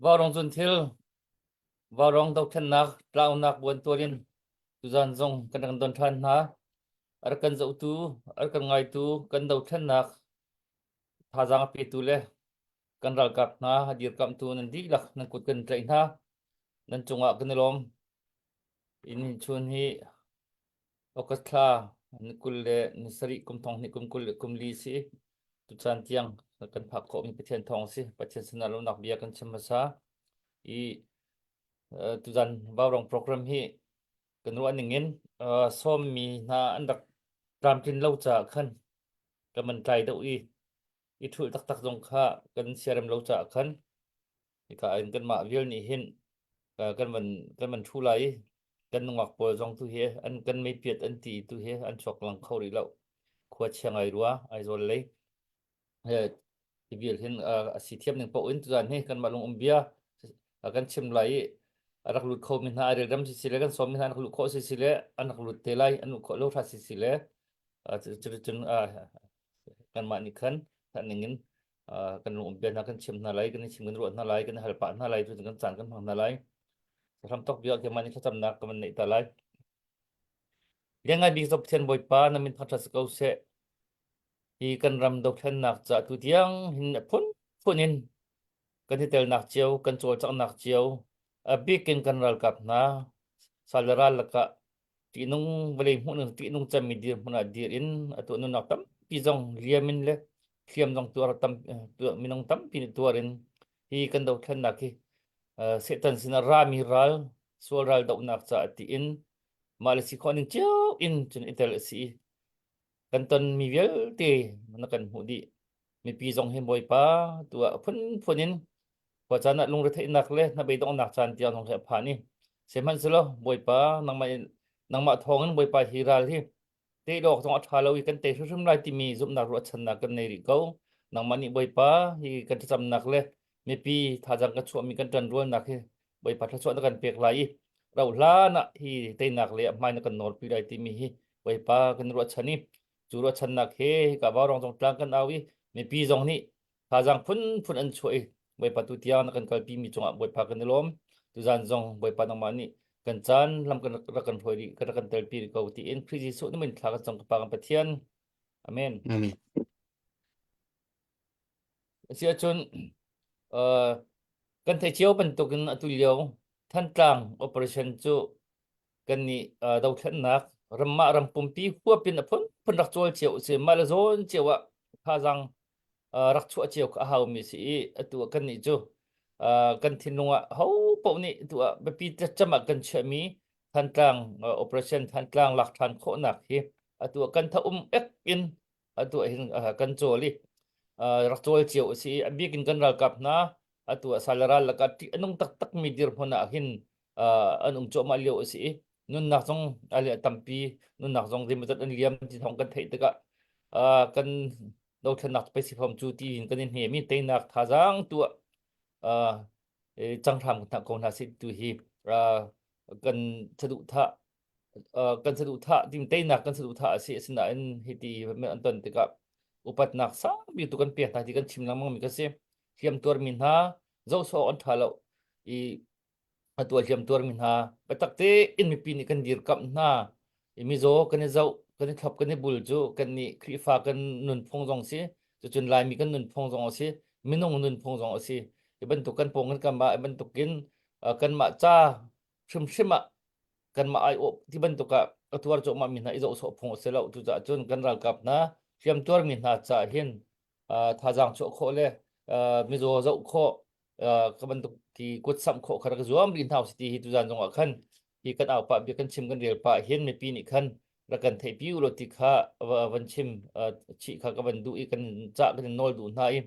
Vaurawng cun thil vaurawng dothlennak tlaunak buan tuarin tuzan zong kan rak don ṭhan hna. A rak kan zohtu, a rak kan ngaitu, kan dothlennak thazaang a petu le kan ralkap hna a dirkamhtu nan dihlak nan kut kan tlaih hna. Nan cungah kan i lawm. Inn chun hi August thla ni 20 le ni sarih kum thong hnih kum 20 le kum li si. Tucaan tiang kan phak khawhmi Pathian thawng si. Pathian sinah lawmnak bia kan chim hmasa. I uh, tuzan Vaurong program hi kan ruah ning in uh, sawmmi hna an rak tlamtlin lo caah khan kan man tlai deuh i i ṭhulh taktak zong kha kan siarem lo caah khan Hika in kanmah vial nih hin kan van kan van ṭhu lai i kan nungak pawl zong tu hi an kan meipiat an ti tu hi an chuak lang kho rih lo. Khua chia ngai rua Aizawl lei. He hi vial hin a si thiam ning paoh in tuzan hi kanmah lung um bia kan chim lai i a rak lut kho mi hna a relrem si si le kan sawm mi hna an rak luh khawh si si le an rak lut te lai an luh khawh lo hra si si le cuticun kanmah nih khan ning in kan lung bia hna kan chim hna lai kan i chim kan ruah hna lai kan i hal pah hna lai cu kan caan kan hmang hna lai hram tok bia keimah nih thlacamnak ka van neih ta lai Lianngai bik Pathian Bawipa na min thangṭhat si ko seh hi kan ram dothlennak ca tu tiang hin a phun phun in kan i telnak cio kan cawlcanghnak cio a bik in kan ralkap hna sal le ral lakah ṭihnung vawlei hmuh ning ṭihnung cemmi dirhmun ah dir in atu nunnak tampi zong liam in le hliam zong tuar tam minung tampi nih tuar in hi kan dothlennak hi Satan sinah rami ral sual ral dohnak caah tiin mah le si khawh ning cio in cun i tel a si kan tonmi vialte na kan hmuh dih mipi zong hi Bawipa tu ah phunphun in khua caan ah lungretheihnak le hnabeidonghnak caan tiang zong hi a phan i sihmanhsehlaw Bawipa nangmah nangmah thawngin Bawipa hi ral hi tei awk zong a ṭha lo i kan tei hrimhrim lai timi zumhnak ruahchannak kan nei rih ko nangmah nih Bawipa hi kan thlacamnak le mipi thazaang kan chuahmi kan ṭanrualnak hi Bawipa thluachuah na kan pek lai i rauh hlan ah hi teinak le a hmai na kan nawlpi lai timi hi Bawipa kan ruahchan i cu ruahchannak he hika vaurawng zong tlang kan au i mipi zong nih thazaang phunphun an chuah i Bawipa tu tiang na kan kalpi mi cungah Bawipa kan i lawm tuzan zong Bawipa nangmah nih kan caan lam kan rak kan hruai rih kan rak kan telpi rih ko tiin Khrih Jesuh na min thla kan cam ka Pa kan Pathian amen Amen. Asi ahcun uh, kan theih cio bantukin atu lio Thantlang operation cu kan nih uh, dothlennak rammah ram pumpi huapin a phunphun rak cawl cio si mah le zawn cio ah thazaang uh, rak chuah cio kha a haumi si i atu ah kan nih cu uh, kan thinlung ah ho paoh nih atu ah biapi cem ah kan chiahmi Thantlang uh, operation Thantlang lak ṭhan khawhnak hi atu ah kan tha um ek in atu ah hin uh, kan cawl i uh, rak cawl cio a si i a bik in kan ralkap hna atu ah sal ral lakah ṭih a nung taktakmi dirhmun ah hin uh, an um cuahmah lio a si i nunnak zong a le tampi nunnak zong zeimawzat an liam ti thawng kan theih tikah uh, kan dothlennak pei si fom cu tiin kan i hnem i teinak thazaang tu ah uh, cang hram ko hna si tu hi uh, kan saduhthah uh, kan saduhthah tim teinak kan saduhthah a si asinain hiti an ton tikah upatnak sangpi tu kan pek hna ti kan chim lengmang mi ka si hliam tuarmi hna zoh sawh an ṭha lo i atu a hliam tuarmi hna biatak tein mipi nih kan dirkamh hna i mizaw kan i zoh kan i thlop kan i bul cu kan nih Khrihfa kan nunphung zong si cucun Laimi kan nunphung zong a si minung nunphung zong a si hi bantuk kan pawng kan kam ah hi bantukin kanmah ca hrimhrim ah kanmah aiawh ti bantuk ah a tuar cuahmah mi hna i zoh sawh phung a si lo cucaah cun kan ralkap hna hliam tuarmi hna caah hin thazaang chuah khawh le mizaw zoh khawh ka bantuk ti kut samh khawh kha rak zuam rih hna usih ti hi tuzan zong ah khan hi kan au pah bia kan chim kan rel pah hin mipi nih khan rak kan theihpi u law ti kha van chim chih kha ka van duh i kan cah kan in nawl duh hna i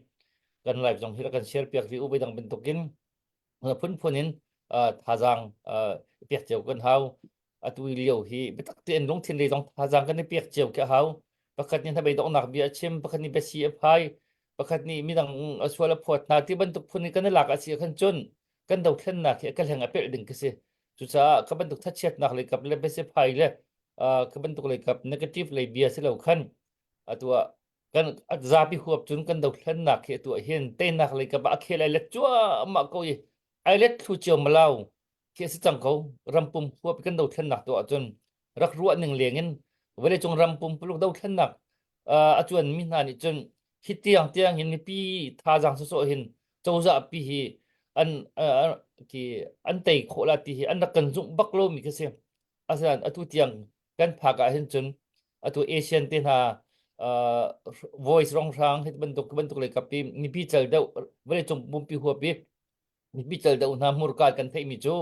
kan live zong hi rak kan share piak rih u voidang bantukin phunphun in thazaang pek cio kan hau atu lio hi biatak tein lungthin lei zong thazaang kan i pek cio khi a hau pakhat nih hnabei donghnak bia a chim pakhat nih biasi a phai pakhat nih midang a sual a phawt hna ti bantuk phun in kan i lak a si khan cun kan dothlennak hi ka hleng a pelh ding khi si cucaah ka bantuk thachiatnak lei kap le biasi phai le ka bantuk lei kap negative lei bia si lo khan atu ah kan zapi huap cun kan dothlennak hi atu ah hin teinak lei kap ah a khel ai let cuahmah ko i. Ai let thlu cio malau khi a si cang ko. Rampum huap kan dothlennak tuah ahcun rak ruah ning leng in vawleicung ram pumpuluk dothlennak a cuan mi hna nih cun hi tiang tiang hin mipi thazaang sawsawh hin cozah pi hi an ki an tei khawh la ti hi an rak kan zumh bak lo mi khi si. Asinain atu tiang kan phak ah hin cun atu Asian te hna uh, voice ronghrang hi bantuk bantuk lei kap i mipi cal deuh vawleicung pumpi huap i mipi cal deuh hna hmurka kan theihmi cu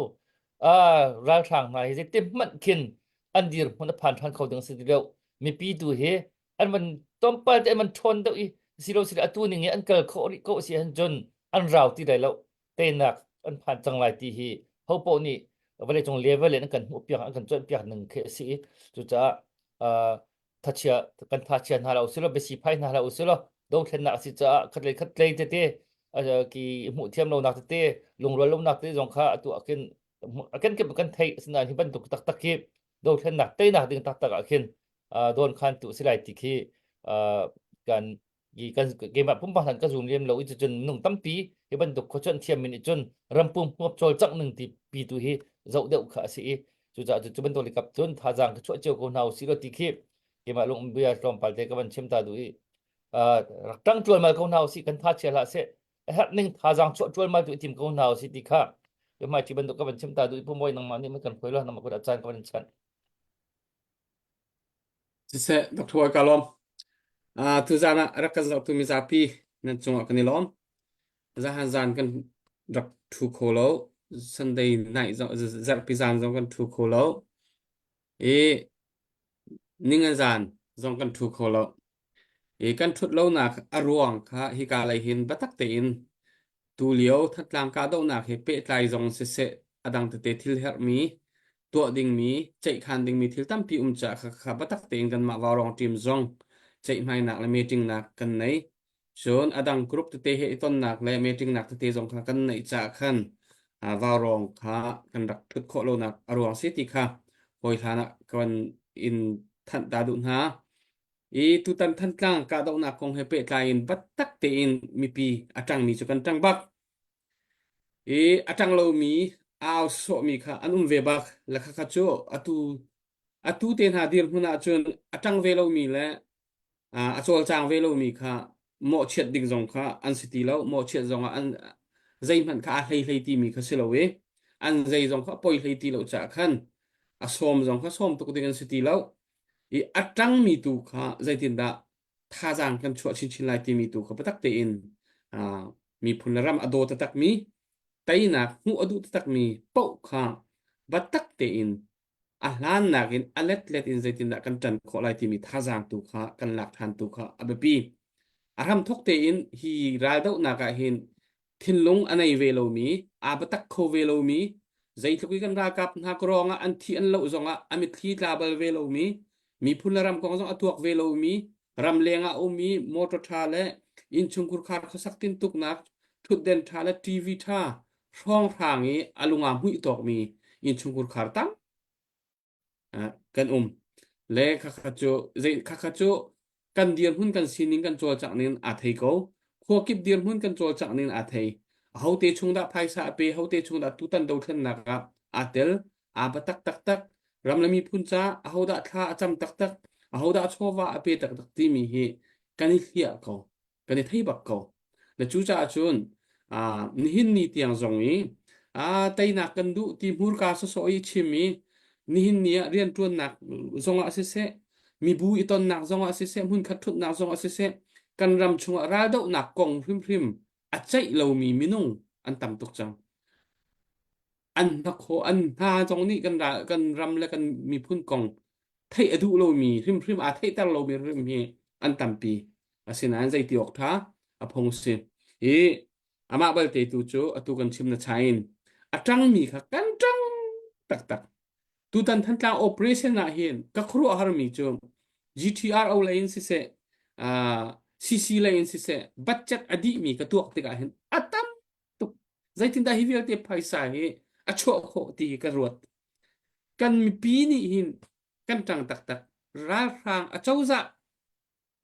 uh, ralhrang hna hi zeitin hmanh khin an dir hmun a phan ṭhan kho ding si ti lo mipi tu hi an van tlawmpal te an van ṭhawn deuh i silo silo atu ning i an kal khawh rih ko si ahcun cun an rau ti lai lo teinak an phan cang lai ti hi hopoh nih vawleicung level in an kan hmuhpiak an kan cuanhpiak ning khi a si i cucaah uh, thachia kan thachia hna lo usilo biasi phai hna lo usilo dothlennak a si caah khatlei khatlei tete ki hmuh thiam lonak tete lungrual lonak tete zong kha atu ah khin a kan kip kan theih asinain hi bantuk taktak hi dothlennak teinak ding taktak ah khin don khan tu si lai ti khi kan i kan keimah pumpak hlan ka zum lem lo i cucun minung tampi hi bantuk khuacuanh thiam min cun rampum huap cawlcangh ning ti pi tu hi zoh deuh kha a si i cucaah cu bantuk likap cun thazaang ka chuah cio ko hna usih law ti khi keimah lung bia tlawmpal te ka van chim ta duh i rak ṭang ṭualmal ko hna usih kan tha chia hlah seh a herh ning thazaang chuah ṭualmal tu i tim ko hna usih ti kha hmai ti bantuk ka van chim ta duh i pumawi nangmah nih kan hruai lo nangmah kut ah caan ka van in chanh Siseh, Dr. Ka lawm. Uh, tuzan ah rak kan zohtu mizapi nan cungah kan i lawm. Zahan zan kan rak thu kho lo. Sunday night zong zarhpi zan zong kan thu kho lo. I ningan zan zong kan thu kho lo. I kan thut lonak a ruang kha hika lei hin biatak tein Tulio Thantlang kahdohnak he pehtlai zong siseh a dang tete thil herhmi, tuah dingmi, ceihkhan dingmi thil tampi um caah khakha biatak tein kanmah Vaurawng team zong ceihmainak le meeting-nak kan nei. Cun a dang group tete he i tonnak le meeting-nak tete zong kha kan neih caah khan Vaurawng kha kan rak thut khawh lonak a ruang si ti kha hawi hlan ah kan in thanh ta duh hna. I tutan Thantlang kahdohnak kong he pehtlai in biatak tein mipi a ṭangmi cu kan ṭang bak. I a ṭang lomi au sawhmi kha an um ve bak. Le khakha cu atu atu te hna dirhmun ahcun a ṭang ve lomi le a cawlcang ve lomi kha mawhchiat ding zong kha an si ti lo. Mawhchiat zong ah an zeihmanh kha a hleihlei timi kha si lo i an zei zong kha a poi hlei ti lo caah khan a sawm zong kha sawm tuk ding an si ti lo. I a ṭangmi tu kha zeitindah thazaang kan chuah chinchin lai timi tu kha biatak tein miphun le ram a daw taktakmi teinak hmuh a duh taktakmi paoh kha biatak tein a hlannak in a letlet in zeitindah kan ṭan khawh lai timi thazaang tu kha kan lak ṭhan tu kha a biapi. A hramthawk tein hi raldohnak ah hin thinlung a nei ve lomi, aa biatak kho ve lomi, zeitluk i kan ralkap hna kawrong ah an thih an loh zongah a mitthli tla bal ve lomi, miphun le ram kong zong a tuak ve lomi, ramleng ah um i motor ṭha le innchungkhur khar khuasak tintuknak, ṭhutden ṭha le TV ṭha hrawnghrang i a lung aa hmuih tawkmi innchungkhur khar tam kan um. Le khakha cu zei khakha cu kan dirhmun kan sining kan cawlcangh ning aa thei ko. Khua kip dirhmun kan cawlcangh ning aa thei. Ahote chung dah phaisa a pe, ahote chung dah tutan dothlennak ah aa tel, aa batak taktak, ram le miphun ca ahodah thla a cam taktak, ahodah chawva a pe taktak timi hi kan i hliah ko. Kan i thei bak ko. Le cucaah cun nihin ni tiang zong i teinak kan duh ti hmurka sawsawh i chim i nihin ni ah rianṭuannak zongah siseh, mibu i tonnak zongah siseh, hmunkhat ṭhutnak zongah siseh, kan ram chungah raldohnak kong hrimhrim a ceih lomi minung an tam tuk cang. An hnakhaw an hna zong nih kan kan ram le kan miphun kong theih a duh lomi hrimhrim aa theihter lomi hrim hi an tampi. Asinain zeiti awk ṭha a phung si. I amah balte tu cu atu kan chim na chain a ṭangmi kha kan ṭang taktak. Tutan Thantlang operation ah hin ka khuaruahharmi cu GTRO lei in siseh, uh, CC lei in siseh, budget a dihmi ka tuak tikah hin a tam tuk. Zeitindah hi vialte phaisa hi a chuah khawh ti hi ka ruat. Kan mipi nih hin kan ṭang taktak. Ralhrang a cozah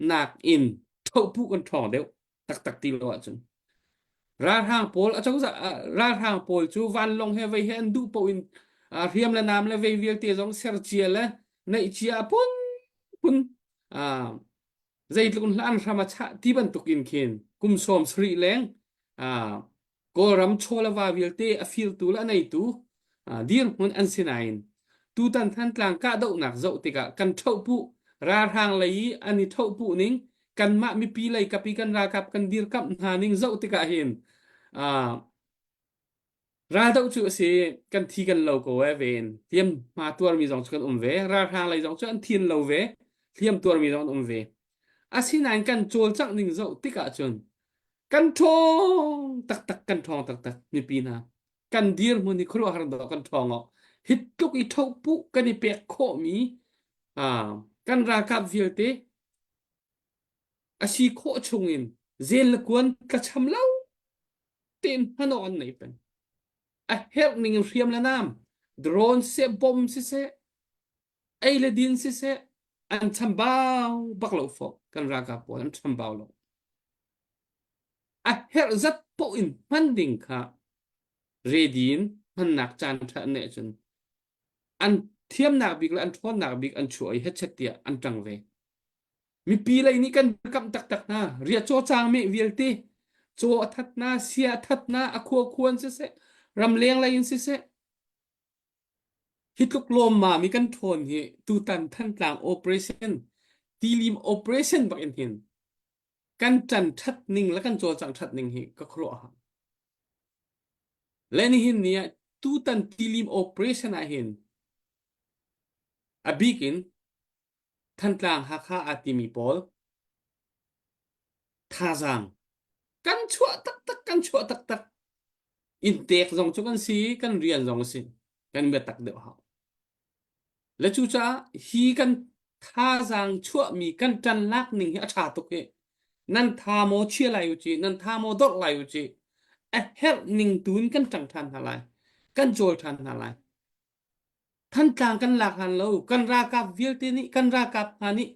nakin ṭhohpuh kan ṭhawng deuh taktak ti lo ahcun. Ralhrang pawl a cozah ralhrang pawl cu vanlawng he vei he an duh paoh in hriam le nam le vei vialte zong ser cia le neih cia a phun phun zeitluk in hlah an hram a chah ti bantuk in khin kum 70 leng Kawlram chaw le va vialte a firtu le a neitu dirhmun an si nain tutan Thantlang kahdohnak zoh tikah kan ṭhohpuh ralhrang lei i an i ṭhohpuh ning kanmah mipi lei kap i kan ralkap kan dirkamh hna ning zoh tikah hin raldoh cu a si kan thi kan lo ko e ven hliam hma tuarmi zong cu kan um ve ralhrang lei zong cu an thin lo ve hliam tuarmi zong an um ve asinain kan cawlcangh ning zoh tikah cun kan ṭhawng taktak kan ṭhawng taktak mipi hna kan dirhmun hi khuaruahhar dawh kan ṭhawng awk hi tluk i thohpuh kan i pek khawhmi kan ralkap vialte a si khawh chungin zel le kuan tlacham lo tein hman awk an nei peng a herh ning in hriam le nam drone seh bom siseh ei le din siseh an chambau bak lo fawh kan ralkap pawl an chambau lo a herh zat poh in hman ding kha ready in hmannak caan ṭha an neih cun an thiamnak bik le an ṭhawnnak bik an chuah i hetchet tiah an ṭang ve. Mipi lei nih kan kamh taktak hna. Riahcaw caang meh vialte caw a that na, sia a that na, a khua khuan siseh, ramleng lei in siseh, Hi tluk lawmmam i kan ṭhawn hi tutan Thantlang operation, tilim operation bak in hin kan ṭan ṭhat ning le kan cawlcangh ṭhat ning hi ka khuaruah a har. Le nihin ni ah tutan tilim operation ah hin a bik in Thantlang Hakha aa timi pawl thazaang kan chuah taktak kan chuah taktak inntek zong cu kan si kan rian zong a si kan biatak deuh hau le cucaah hi kan thazaang chuahmi kan ṭan lak ning hi a ṭha tuk hi nan tha maw chia lai u ci nan tha maw dorh lai u ci a herh ning tun kan ṭang ṭhan hna lai kan cawl ṭhan hna lai Thantlang kan lak hlan lo kan ralkap vialte nih kan ralkap hna nih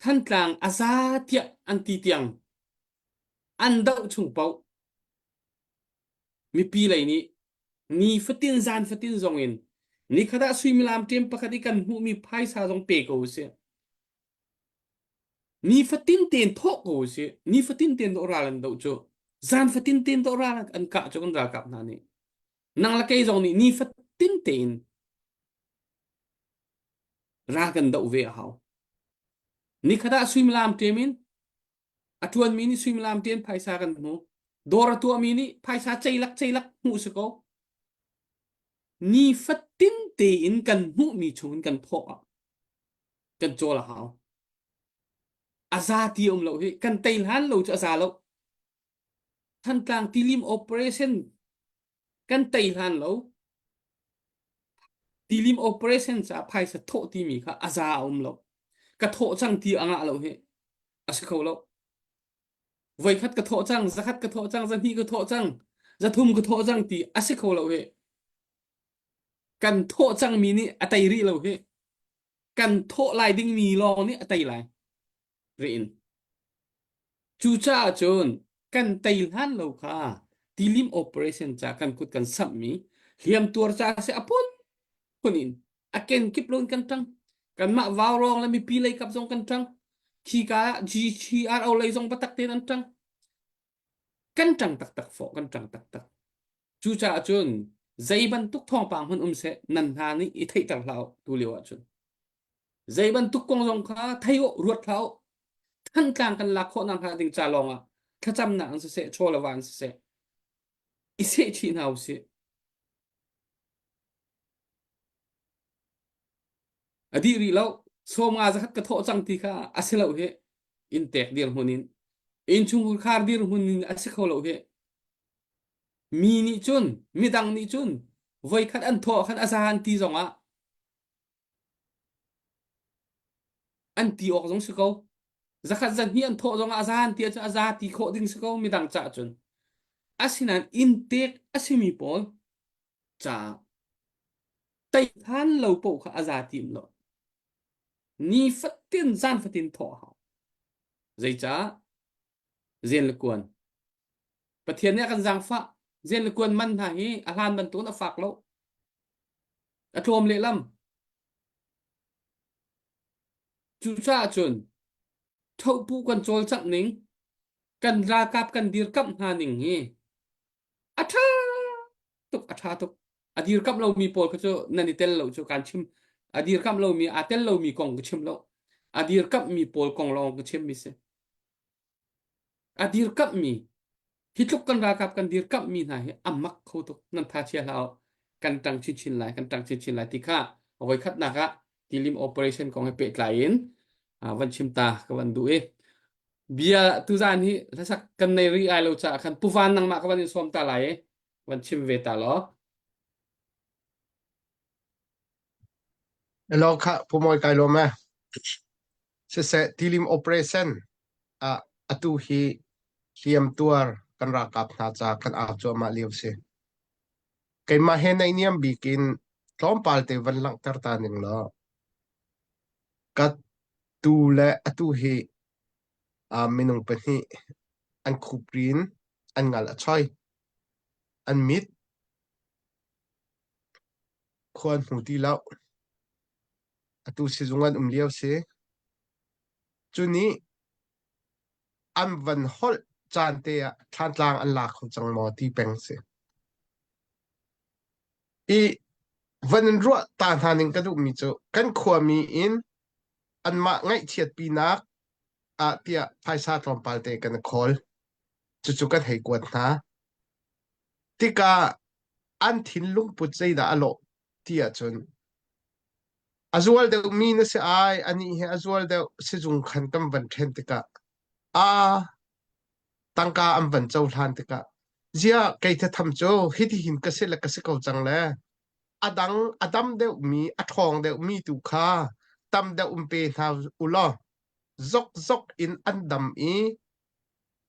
Thantlang a za tiah an ti tiang an doh chung paoh mipi lei nih ni fatin zan fatin zong in nikhat ah suimilam ṭem pakhat i kan hmuhmi phaisa zong pe ko usih. Ni fatin tein thawh ko usih. Ni fatin tein dawh ral an doh cu. Zan fatin tein dawh ral an kah cu kan ralkap hna nih. Nang le kei zong nih ni fatin tein ral kan doh ve a hau. Nikhat ah suimilam ṭem in a ṭuanmi nih suimilam ṭem phaisa kan hmu. Dawr a tuahmi nih phaisa ceilak ceilak hmuh si ko. Ni fatin tein kan hmuhmi chungin kan thawh ah kan cawl a hau. A za ti um lo hi kan tei hlan lo cu a za lo. Thantlang tilim operation kan tei hlan lo tilim operation ca phaisa thawh timi kha a za a um lo ka thawh cang ti a ngah lo hi a si kho lo voikhat ka thawh cang zakhat ka thawh cang zahnih ka thawh cang zathum ka thawh cang ti a si kho lo hi kan thawh cangmi nih a tei rih lo hi kan thawh lai dingmi lawng nih a tei lai riin. Cucaah cun kan tei hlan lo kha tilim operation ca kan kut kan samhmi hliamtuar ca si a phunphun in a kenkip lo in kan ṭang. Kanmah vaurawng le mipi lei kap zong kan ṭang. Khika ah GCRO lei zong biatak tein an ṭang. Kan ṭang taktak fawh, kan ṭang taktak. Cucaah cun zei bantuk thawngpang hmanh um seh nan hna nih i theihter hlah u tu lio ahcun. Zei bantuk kong zong kha thei u, ruat hlah u. Thantlang kan lak khawh nakhnga ding ca lawng ah thlacamnak in siseh, chaw le va in siseh, i seh chih hna usih. A dih rih lo. 50 zakhat ka thawh cang ti kha a si lo hi. Inntek dirhmun in, innchungkhar dirhmun in a si kho lo hi. Mi nih cun, midang nih cun, voikhat an thawh khan a za an ti zong ah An ti awk zong si ko. Zakhat zahnih an thawh zongah a za an ti ahcun a za ti khawh ding si ko midang caah cun. Asinain inntek a simi pawl caah tei hlan lo paoh kha a za tim lo. Ni fatin zan fatin thawh a hau. Zeicah? Zen le kuan. Pathian nih a kan zaangfah. Zen le kuan man hna hi a hlan bantukin a fak lo. A tlawm lehlam. Cucaah cun thohpu kan cawlcangh ning, kan ralkap kan dirkamh hna ning hi a ṭha tuk, a ṭha tuk. A dirkamh lomi pawl kha cu nan i tel lo cu kaan chim. A dirkamh lomi, aa tel lomi kong ka chim lo. A dirkamhmi pawl kong lawng ka chimmi si. A dirkamhmi hi tluk kan ralkap kan dirkamhmi hna hi a mak kho tuk. Nan tha chia hlah u. Kan ṭang chinchin lai, kan ṭang chinchin lai ti kha a voikhatnak ah tilim operation kong he pehtlai in van chim ta ka van duh i bia tuzan hi hlasak kan nei ri ai lo caah khan puvan nangmah ka van in sawm ta lai i van chim ve ta law. Hello kha Pu Mawi kai lawm e. Siseh tilim operation ah atu hi hliam tuar kan ralkap hna ca kan au cuahmah lio si. Keimah he naihniam bik in tlawmpal te van langhter ta ning law ka tu le atu hi minung pahnih an khupri in an ngal a choi. An mit khua an hmu ti lo. Atu sizung an um lio si. Cu nih an van holh caan te ah thlantlang an la kho cang maw ti peng si. I van in ruah ta hna ning ka duhmi cu kan khuami in anmah ngaihchiatpinak ah tiah phaisa tlawmpal te kan i khawl. Cucu kan hei kuat hna. Tikah an thinlung put zeidah a lawh ti ahcun a zual deuhmi na si ai anih hi a zual deuh sizung khan kan van ṭhen tikah a tangka an van cohlan tikah ziah kei thatham cu hitihin ka si le ka si ko cang le a dang a dam deuhmi a ṭhawng deuhmi tu kha tam deuh um pe hna u law zokzok in an dam i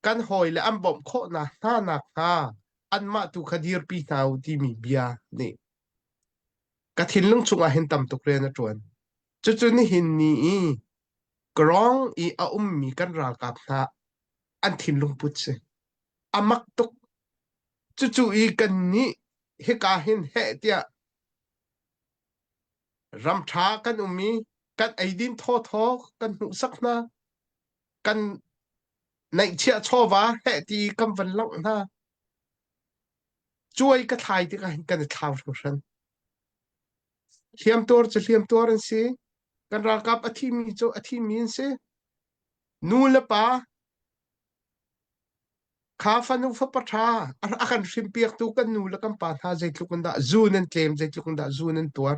kan hawile an bawmh khawhnak hna nakhnga anmah tu kha dirpi hna u timi bia nih ka thinlung chungah hin tam tuk rian a ṭuan. Cucu nihin ni i Krawng i a ummi kan ralkap hna an thinlung put si. A mak tuk. Cucu i kannih hika hin heh tiah ram ṭha kan um i kan eidin thawthaw kan hmuhsak hna. Kan neihchiah chawva heh ti kan van langh hna. Cuai ka thlai tikah hin kan i thlau hringhran. Hliamtuar cu hliamtuar an si. Kan ralkap a thimi cu a thimi an si. Nu le pa kha fanu fapa ṭha a kan hrimpiaktu kan nu le kan pa hna zeitluk in dah zun an tlem zeitluk in dah zun an tuar.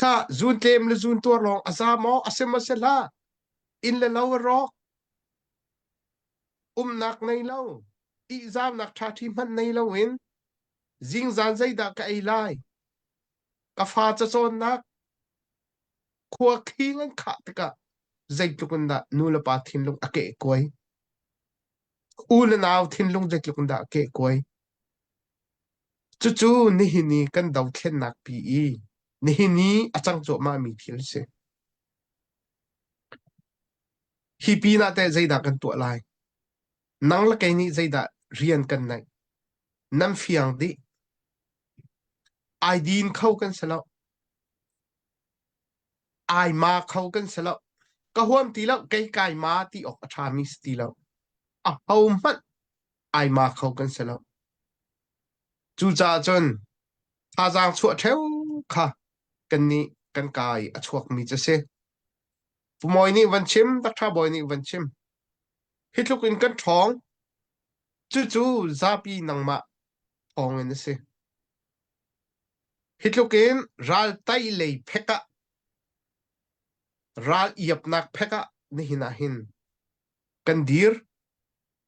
Kha zun tlem le zun tuar lawng a za maw a si maw si hlah. Inn le lo a rawk. Umnak nei lo. Ihzaunak ṭhaṭhi hmanh nei loin zingzan zeidah ka ei lai? Ka fa cacawnnak khua khing an khah tikah zeitluk in dah nu le pa thinlung a kehkuai? U le nau thinlung zeitluk in dah a kehkuai? Cucu nihin i kan dothlennak pi i nihin i a cang cuahmahmi thil a si. Hi pinah teh zeidah kan tuah lai? Nang le kei nih zeidah rian kan neih? Nan fiang dih. Ai din kho kan si lo. Ai ma kho kan si lo. Ka huam ti lo, kei kai ma ti awk a ṭhami si ti lo. A ho hmanh ai ma kho kan si lo. Cucaah cun thazaang chuah ṭheo kha kannih kan kai a chuakmi cu si. Pu Mawi nih van chim, Dr. Bawi nih van chim. Hi tluk in kan ṭhawng. Cucu zapi nangmah thawng in a si. Hi tluk in ral tai lei phek ah, ral iapnak phek ah nihin ah hin kan dir.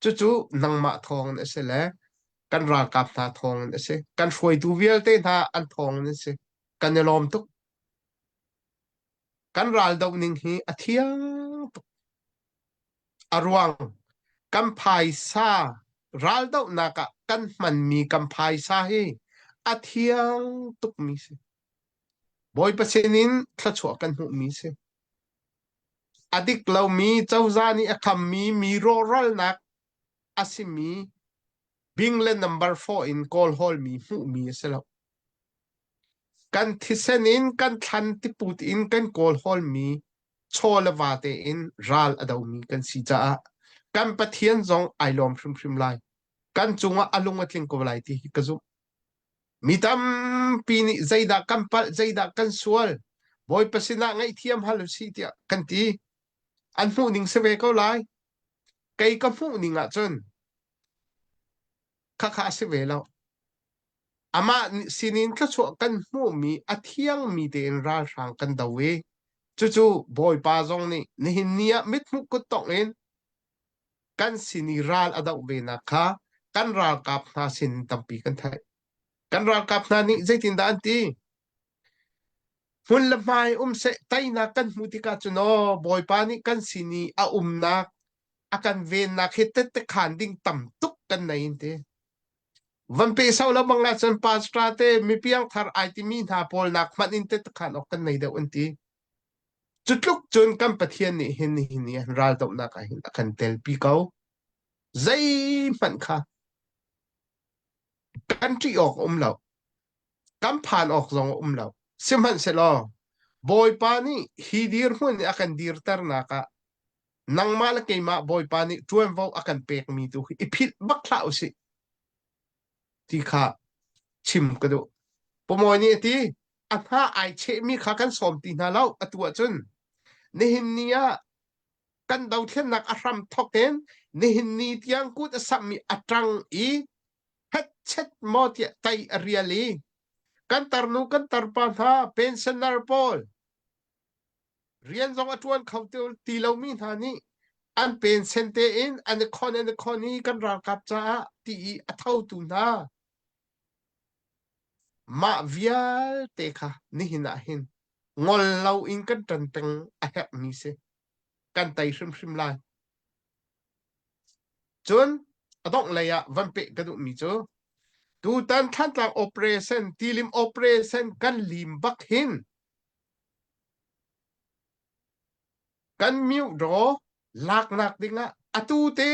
Cucu nangmah thawng in a si le kan ralkap hna thawng in a si. Kan hruaitu vialte hna an thawng in a si. Kan i lawm tuk. Kan ral doh ning hi a thiang tuk. A ruang kan phaisa raldohnak ah kan hmanmi kan phaisa hi a thiang tukmi si. Bawipa sinin thluachuah kan hmuhmi si. A dik lomi cozah nih a khammi mi rawhralnak a simi. Bing le number 4 in kawl hawlmi hmuhmi a si lo. Kan thisen in kan thlan tiput in kan kawl hawlmi chaw le va tein ral a domi kan si caah kan Pathian zong ai lawm hrimhrim lai. Kan cungah a lung a tling ko lai ti hi ka zumh. Mi tampi nih zeidah kan palh, zeidah kan sual, Bawipa sinah ngaihthiam hal usih tiah kan ti. An hmuh ning si ve ko lai. Kei ka hmuh ning ahcun khakha a si ve lo. Amah sinin thluachuah kan hmuhmi a thiangmi tein ralhrang kan do i cucu Bawipa zong nih nihin ni ah mithmuh kuttongh in kan sin i ral a doh venak kha kan ralkap hna sin tampi kan theih. Kan ralkap hna nih zeitindah an ti? Hmun le hmai um seh teinak kan hmuh tikah cun aw Bawipa nih kan sin i a umnak a kan vennak hi tette khan ding tam tuk kan nei in ti. Van pe sau lo bang ahcun pastor te mi piangthar ai timi hna pawl nak hmanh in tette khan awk kan nei deuh an ti. Cu tluk cun kan Pathian nih hin nihin ni raldohnak ah hin a kan telpi ko. Zeihmanh kha kan ṭih awk a um lo. Kan phan awk zong a um lo. Sihmanhsehlaw Bawipa nih hi dirhmun i a kan dirternak ah nangmah le keimah Bawipa nih ṭuanvo a kan pekmi tu hi i philh bak hlah usih ti kha chim ka duh. Pumawi nih a ti, a hna ai chehmi kha kan sawm ti hna lo atu ahcun nihin ni ah kan dothlennak a hram thawk in nihin ni tiang kut a samhmi a ṭang i hetchet maw tiah tai a rial i kan tarnu kan tarpa hna pensioner pawl rian zong a ṭuan kho ti lomi hna nih an pension tein an i khon an i khon i kan ralkap caah ti i a thotu hna mah vialte kha nihin ah hin ngol loin kan ṭan peng a herhmi si kan tei hrimhrim lai cun a dongh lei ah van peh ka duhmi cu tutan Thantlang operation tilim operation kan lim bak hin Kan myodaw laknak dingah atu te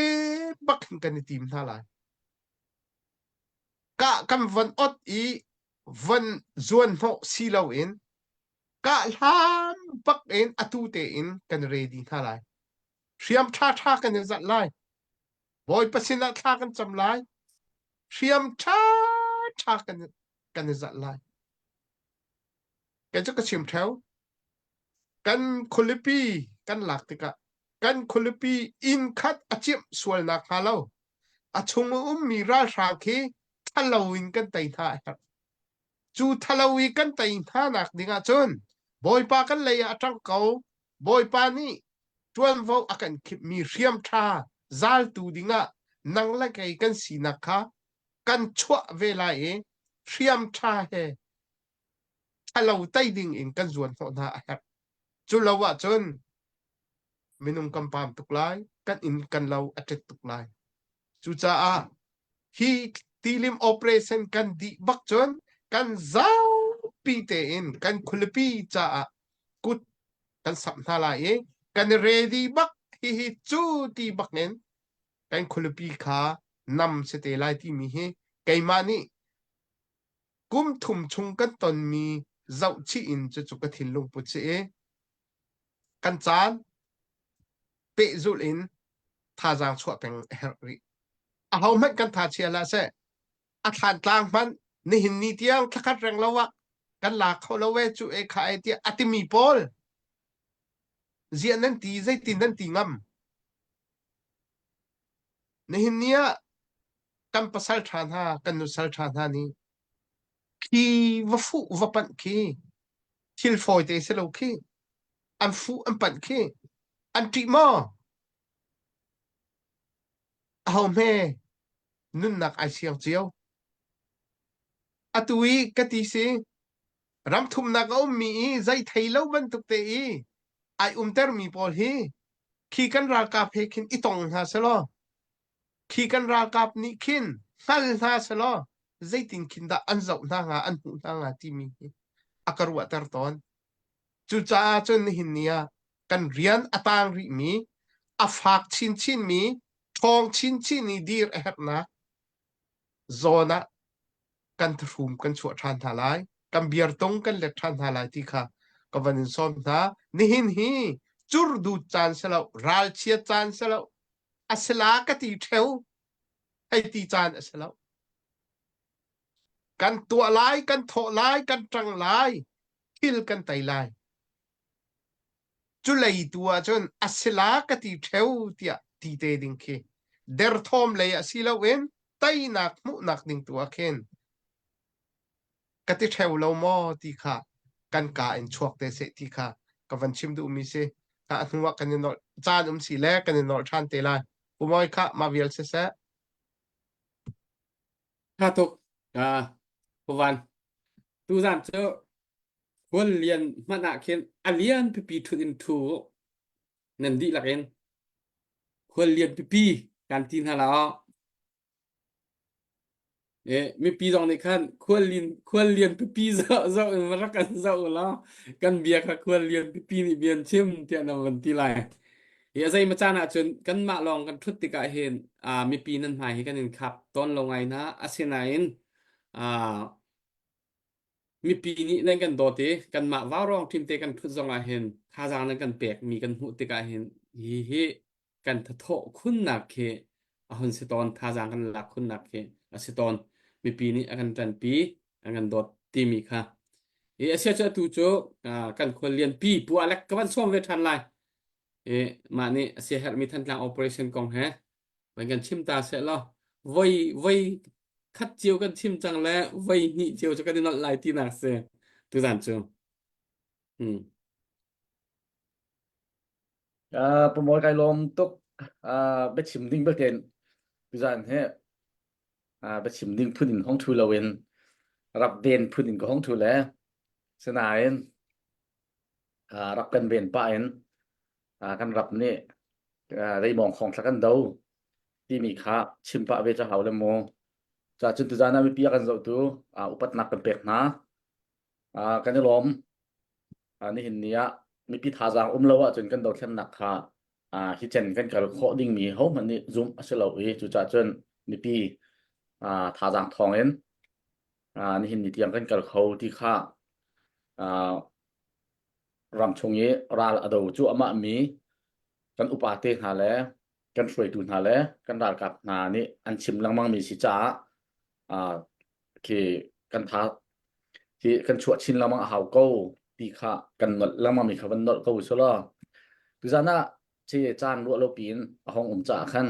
bak hin kan i tim hna lai. Kah kan von ot i von zuan hnawh si loin kah hlan bak in atu tein kan ready hna lai. Hriam ṭhaṭha kan i zalh lai. Bawipa sinah thla kan cam lai. Hriam ṭhaṭha kan kan i zalh lai. Kei cu ka chim ṭheo. Kan khualipi kan lak tikah kan khualipi inn khat a cimh sual nakhnga lo a chung a ummi ralhrang khi thalo in kan tei hna a herh. Cu thalo i kan tei hna nak ding ahcun Bawipa kan lei ah a ṭang ko. Bawipa nih ṭuanvo a kan khipmi hriam ṭha zaltu dingah nang le kei kan sinak kha kan chuah ve lai i hriam ṭha he ṭhalo tei ding in kan zuan hnawh hna a herh. Cu lo ahcun minung kan paam tuk lai, kan inn kan lo a ṭet tuk lai. Cucaah hi tilim operation kan dih bak cun kan zapi tein kan khualipi caah kut kan samh hna lai i kan i ready bak hihi cu ti bak in kan khualipi kha nam si te lai timi hi keimah nih Kum thum chung kan tonmi zohchih in cucu ka thinlung put si i kan caan pehzulh in thazaang chuah peng a herh rih. Ahohmanh kan tha chia hlah seh. A thlantlang hmanh nihin ni tiang thlakhat reng lo ah kan la kho lo e cu e kha e tiah a timi pawl ziah nan ti zeitin nan ti ngam. Nihin ni ah kan pasal ṭha hna, kan nusal ṭha hna nih khi va fuh va panh khi thil fawite si lo khi an fuh an panh khi an ṭih maw? Aho hme nunnak ai siang cio. Atu i ka ti si ram thumnak a ummi i zei thei lo bantuk te i ai umtermi pawl hi khi kan ralkap he khin i tong hna selaw Khi kan ralkap nih khin hngal hna selaw zeitin khin dah an zoh hna hnga, an hmuh hna hnga timi hi a ka ruahter tawn. Cucaah cun nihin ni ah kan rian a tang rihmi, a fak chinchinmi, ṭhawng chinchin i dir a herhnak. Zawn ah kan thahrum kan chuah ṭhan hna lai, kan biartung kan let ṭhan hna lai ti kha ka van in sawm hna. Nihin hi curdu caan si lo, ralchiat caan si lo, a si la ka ti ṭheo, hei ti caan a si lo. Kan tuah lai, kan thawh lai, kan ṭang lai, thil kan tei lai. Culei tu ahcun a si la ka ti ṭheo tiah ti te ding khi derthawm lei ah si loin teinak hmuhnak ding tu ah khin ka ti ṭheo lo maw ti kha kan ka in chuak te seh ti kha ka van chim duhmi si. A hnu ah kan i nolh caan um si le kan i nolh ṭhan te lai. Pu Mawi kha mah vial siseh. Tha tuk. Ah, Pu Van. Tuzan cu Khual lian hmanh ah khin a lian pipi ṭhut in ṭhu u. Nan dihlak in khual lian pipi kan ti hna la aw. E, mipi zong nih khan khual lian khual lian pipi zoh zoh in rak kan zoh u law kan bia kha khual lian pipi nih bia an chim tiah nan van ti lai. Hi a zei ma caan ahcun kanmah lawng kan ṭhut tikah hin ah mipi nan hmai hi kan in khap tawn lo ngai hna. Asinain ah mipi nih nan kan dawt i kanmah vaurawng ṭhim te kan ṭhut zong ah hin thazaang nan kan pekmi kan hmuh tikah hin hi hi kan thathawh khunnak khi a hun si tawn thazaang kan lak khunnak khi a si tawn mipi nih a kan ṭanpi an kan dawt timi kha i a sia cu atu cu kan khual lianpi pu Alec ka van sawm ve ṭhan lai i mah nih a sia herhmi Thantlang operation kong he Van kan chim ta seh law voi voi khat cio kan chim cang le voi hnih cio cu kan i nolh lai tinak si tuzan cu. Hmm. Uh, Pumol kai lawm tuk uh, biachim ding belte tuzan he uh, biachim ding phun in hong thu loin rak den phun in ka hong thu le sinain uh, rak kan ven pah in uh, kan rap nih reimawng khong thla kan do timi kha chim pah ve ca hau le mu ca cun tuzan ah mipi a kan zohtu upatnak kan pek hna kan i lawm nihin ni ah mipi thazaang um lo ahcun kan dothlennak kha hi cen kan kal khawh dingmi hohmanh nih zumh a si lo i cucaah cun mipi thazaang thawng in nihin ni tiang kan kal kho ti kha ramchung i ral a do cuahmah mi kan upa te hna le kan hruaitu hna le kan ralkap hna nih an chim lengmang mi si caah uh, khi kan tha hi kan chuah chin lengmang a hau ko ti kha kan nolh lengmang mi kha van nolh ko su law tuzan ah che caan ruah lo piin a hong um caah khan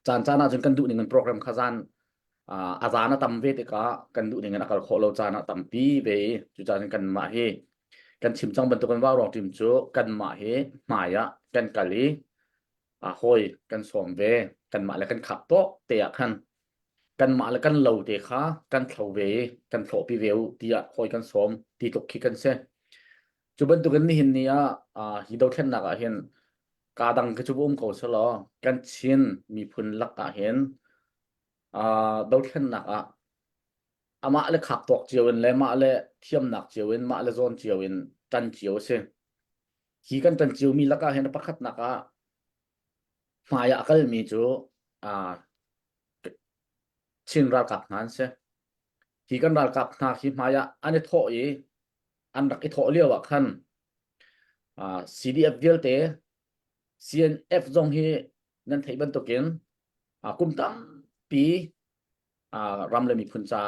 caan caan ahcun kan duh ning in program kha zan a zan a tam ve tikah kan duh ning in a kal khawh lo caan ah tampi ve i cucaah cun kanmah hi kan chim cang bantukin vaurawng team cu kanmah hi hmai ah kan kal i a hawi kan sawm ve kanmah le kan khap tawk te ah khan kanmah le kan lo te kha kan thlo ve i kan thlawhpi ve u tiah hawi kan sawm ti tluk khi kan si cu bantukin nihin ni ah hi dothlennak ah hin Kaa dang khi cu va um ko selaw kan Chin miphun lak ah hin uh, dothlennak ah amah le khak tawk cio in le mah le thiamnak cio in mah le zawn cio in tan cio a si. Hi kan tan cio mi lakah hin pakhatnak ah hmai ah a kalmi cu uh, Chin ralkap hna an si. Hi kan ralkap hna hi hmai ah an i thawh i an rak i thawh lio ah khan uh, CDF vialte CNF zong hi nan theih bantukin uh, kum tampi uh, ram le miphun ca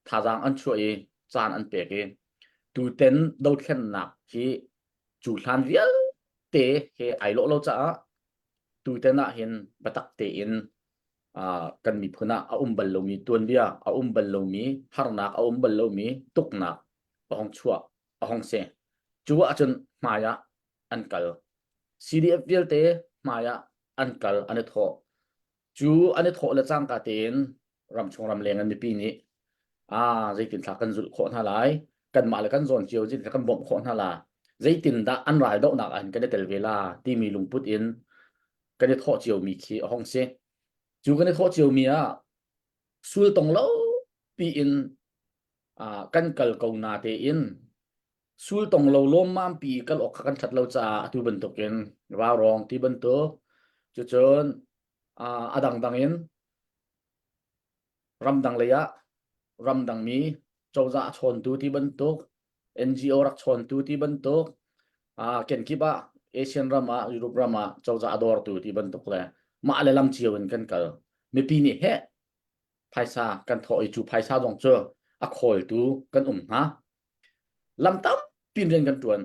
thazaang an chuah i caan an pek i tuten dothlennak hi cu hlan vialte he ai lawh lo caah tuten ah hin biatak tein kan miphun ah a um bal lomi tuanbia, a um bal lomi harnak, a um bal lomi tuknak a hong chuah, a hong si. Cu ahcun hmai ah an kal. CDF vialte hmai ah an kal, an i thawh. Cu an i thawh le cangka tein ramchung ramleng an mipi nih ah zeitin thla kan zulh khawh hna lai, kanmah le kan zawn cio zeitin kan bawmh khawh hna la, zeitin dah an ral dohnak ah hin kan i tel ve la timi lungput in kan i thawh ciomi khi a hong si. Cu kan i thawh ciomi ah sul tong lo piin uh, kan kal ko na tein sul tong lo lawmmam pi kal awk kha kan that lo caah atu bantukin raurawng ti bantuk cucun uh, a dangdang in. Ramdang lei ah ramdang mi cozah a chawntu ti bantuk NGO rak chawntu ti bantuk uh, kenkip ah Asian ram ah Europe ram ah cozah a dawrtu ti bantuk le mah le lam cio in kan kal. Mipi nih heh phaisa kan thawh i cu phaisa zong cu a khawltu kan um hna. Lam tampi rian kan ṭuan.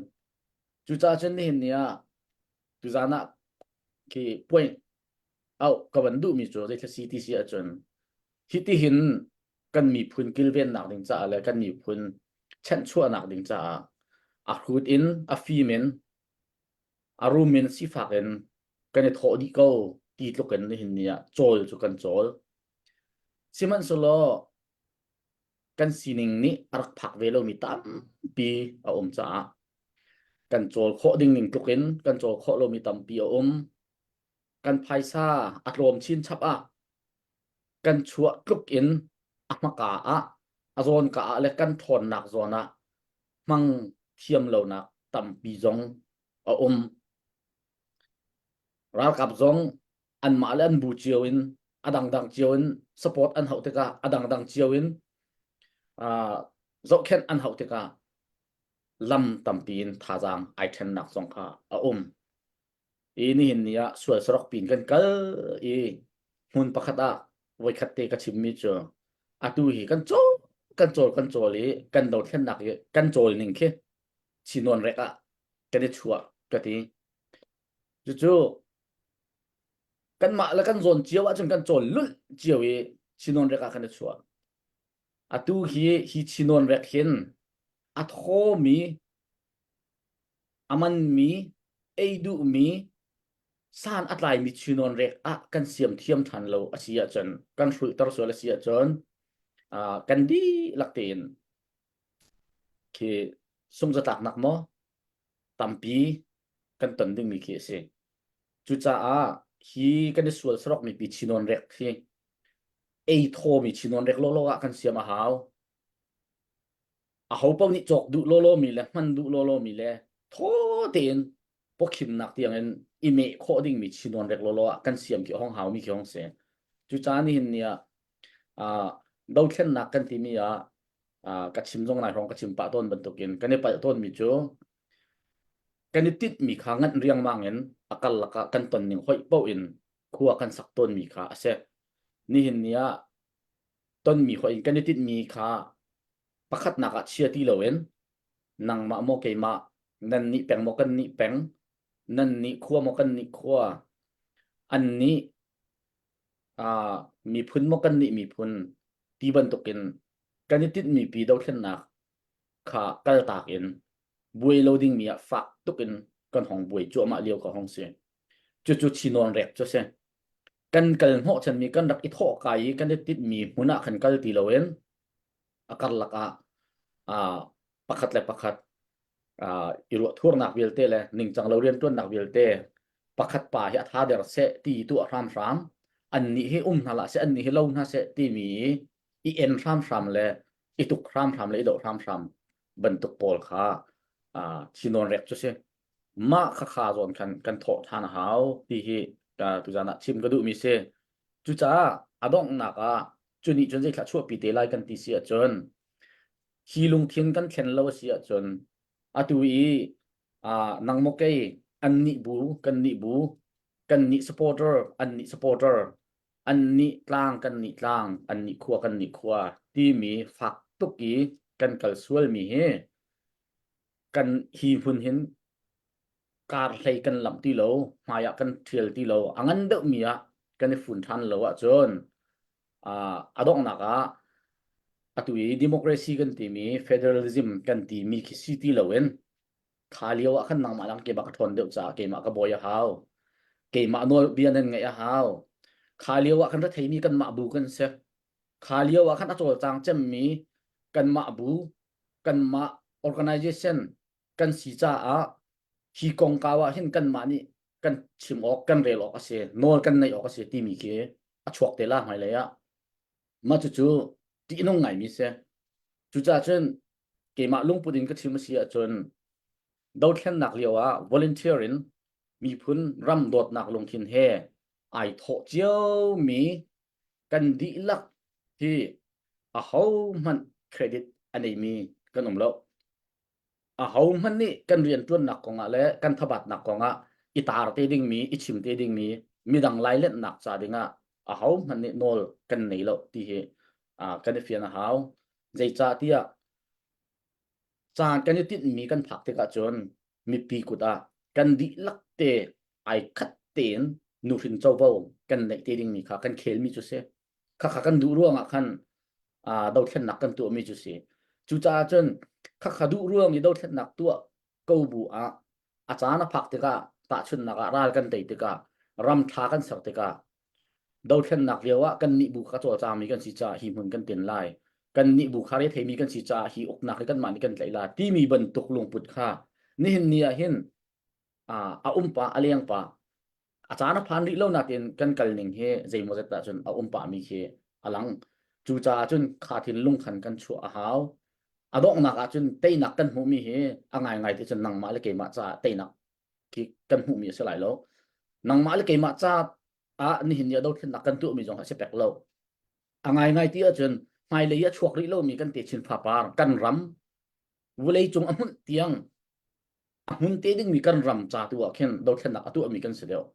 Cucaah cun nihin ni ah tuzaan ah khi point au ka van duhmi cu zeithla si ti si ahcun hitihin kan miphun kilvennak ding caah le kan miphun chanhchuahnak ding caah a hrut in a fim in a rum in sifak in kan i thawh dih ko ti tluk in nihin ni ah cawl cu kan cawl. Sihmanhsehlaw kan sining nih a rak phak ve lomi tampi a um caah kan cawl khawh ding ning tluk in kan cawl khawh lomi tampi a um. Kan phaisa a tlawm chinchap ah kan chuah tluk in a hmaka ah a zawnka ah le kan ṭhawnnak zawn ah hmang thiam lonak tampi zong a um. Ralkap zong anmah le an bu cio in a dangdang cio in support an hauh tikah a dangdang cio in uh, zohkhenh an hauh tikah lam tampi in thazaang ai ṭhennak zong kha a um. I nihin ni ah sual sarok pin kan kal i hmun pakhat ah voikhat te ka chimmi cu atu hi kan cawl kan cawl kan cawl i kan dothlennak i kan cawl ning khi chinawn rek ah kan i chuah ka ti. Cucu kanmah le kan zawn cio ahcun kan cawl lulh cio i chinawn rek ah kan i chuah. Atu hi hi chinawn rek hin a thawmi a manmi ei duhmi san a tlaimi chinawn rek ah kan siam thiam ṭhan lo a si ahcun kan hrulhter sual a si ahcun uh, kan dihlak tein khi sungzatlaknak maw tampi kan ton dingmi khi a si. Cucaah hi kan i sual sarok mipi chinawn rek hi ei thawmi chinawn rek lawlaw ah kan siam a hau. Aho paoh nih cawk duh lawlaw mi le hman duh lawlaw mi le thaw tein pawkhimnak tiangin i meh khawh dingmi chinawn rek lawlaw ah kan siam khi hong haumi khi hong si. Cucaah nihin ni ah uh, dothlennak kan timi ah uh, ka chim zong nai hrawng ka chim pah tawn bantukin kan i palh tawnmi cu kan i tinhmi kha nganh riangmang in a karlak ah kan ton ning hoih paoh in khua kan sak tawnmi kha a si. Nihin ni ah tonmi hoih in kan i tinhmi kha pakhatnak ah chia ti loin nangmah maw keimah nan nih peng maw kan nih peng nan nih khua maw kan nih khua an nih uh, miphun maw kan nih miphun ti bantukin kan i tinhmi pi dothlennak kha kaltak in buai lo dingmi ah fak tuk in kan hong buai cuahmah lio ka hong si. Cucu chinawn rek cu si. Kan kal hnawh chanmi kan rak i thawh kai i kan i tinhmi hmun ah khan kal ti loin a karlak ah uh, pakhat le pakhat uh, i ruahthurnak vialte le ningcang lo rianṭuannak vialte pakhat pa hi a tha der seh ti tuah hramhram an nih hi um hna lah seh an nih hi lo hna seh timi i en hramhram le i tuk hramhram le i doh hramhram bantuk pawl kha uh, thinawn rek cu si mah kha kha zawn khan kan thawh ṭhan a hau ti hi uh, tuzan ah chim ka duhmi si cucaah a donghnak ah cu nih cun zeithlah chuahpi te lai kan ti si ahcun hi lungthin kan thlen lo a si ahcun atu i uh, nang maw kei an nih bu kan nih bu kan nih supporter an nih supporter an nih tlang kan nih tlang an nih khua kan nih khua timi fak tuk i kan kal sualmi hi kan hi hmun hin kar hlei kan lamh ti lo hmai ah kan thial ti lo a ngan deuhmi ah kan i fun ṭhan lo ahcun a donghnak ah atu i democracy kan timi federalism kan timi khi si ti loin kha lio ah khan nangmah lang keimah ka ṭhawn deuh caah keimah ka bawi a hau keimah nawl bia nan ngaih a hau kha lio ah khan retheimi kanmah bu kan si kha lio ah khan a cawlcang cemmi kanmah bu kanmah organization kan si caah hi kongkau ah hin kanmah nih kan chim awk kan rel awk a si nawl kan neih awk a si timi khi a chuak te la hmailei ah mah cucu ṭihnung ngaimi si cucaah cun keimah lungput in ka chim a si ahcun dothlennak lio ah volunteer in miphun ram dawtnak lungthin he ai thawh ciomi kan dihlak. Hi ahohmanh credit a neimi kan um lo. Ahohmanh nih kan rianṭuannak kongah le kan thabatnak kongah i tar te dingmi, i chim te dingmi, midang lailenhnak ca dingah ahohmanh nih nawl kan nei lo ti hi kan i fian a hau. Zeicahtiah caan kan i tinhmi kan phak tikah cun mipi kut ah kan dihlak te ai khat tein nuhrin covo kan neih te dingmi kha kan khelmi cu si. Khakha kan duh ruangah khan dothlennak kan tuahmi cu si. Cucaah cun khakha duh ruang i dothlennak tuah ko bu ah a caan a phak tikah tahchunhnak ah ral kan tei tikah ram ṭha kan ser tikah dothlennak lio ah kan nih bu kha cawlcangmi kan si caah hi hmun kan tin lai kan nih bu kha retheimi kan si caah hi uknak hi kanmah nih kan tlaih la timi bantuk lungput kha nihin ni ah hin a um pah a leng pah a caan a phan rih lo nakin kan kal ning hi zeimawzet ah cun a um pahmi khi a lang. Cucaah cun kha thinlung khan kan chuah a hau. A donghnak ah cun teinak kan hmuhmi hi a ngaingai ti cun nangmah le keimah caah teinak khi kan hmuhmi a si lai lo. Nangmah le keimah ca ah nihin ni a dothlennak kan tuahmi zong a si pek lo. A ngaingai ti ahcun hmailei a chuak rih lomi kan techin fapar kan ram vulei cung a hmunh tiang a hmun te dingmi kan ram ca tu ah khin dothlennak a tuahmi kan si deuh.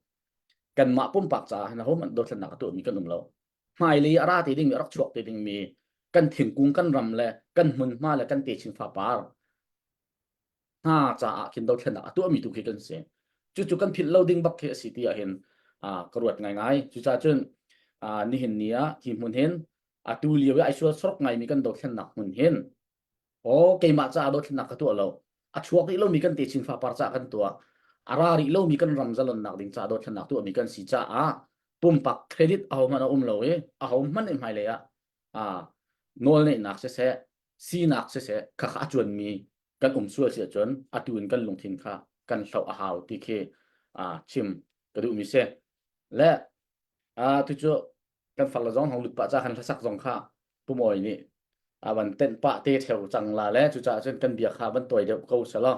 Kanmah pumpak caah hin ahohmanh dothlennak a tuahmi kan um lo. Hmailei a ra te dingmi a rak chuak te dingmi kan thingkung kan ram le kan hmunhma le kan techin fapar hna caah khin dothlennak a tuahmi tu khi kan si. Cucu kan philh lo ding bak khi a si ti ah hin ka ruat ngaingai. Cucaah cun nihin ni ah hi hmun hin atu lio i ai sual sorok ngaimi kan dothlennak hmun hin Aw keimah caah dothlennak ka tuah lo. A chuak rih lomi kan techin fapar caah kan tuah. A ra rih lomi kan ram zalonnak ding caah dothlennak tuahmi kan si caah pumpak credit ahohmanh a um lo i ahohmanh nih hmailei ah ah nawlneihnak siseh sinak siseh khakha a cuanmi kan um sual si ahcun atu in kan lungthin kha kan hloh a hau ti khi ah chim ka duhmi si. Le ah tucu kan far le zong hong lut pah ca kan hlasak zong kha pumawi nih a van tenh pah te theu cang la le cucaah cun kan bia kha van tawi deuh ko selaw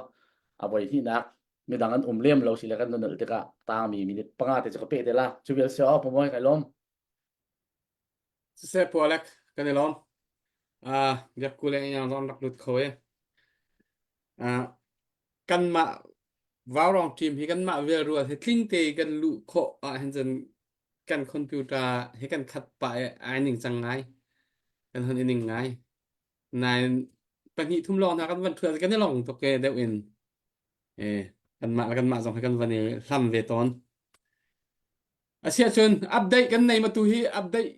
a voi hnihnak midang an um lem lo si le kan nunul tikah tangmi minute panga te cu ka pe te la cu vial si aw pumawi kai lawm Siseh Pualek kan i lawm. Ah biakku le yang zong rak lut kho e. Ah kanmah Vaurong team hi kanmah vial rual hi tling te kan luh khawh ah hin cun kan computer hi kan khat pah i ai ning cang ngai. Kan hun i ning ngai. Nain pahnih thum lawng hna kan van ṭhuat kan i long tuk e deuh in. E kanmah le kanmah zong hi kan van i hlam ve tawn. Asiahcun update kan nei ma tu hi update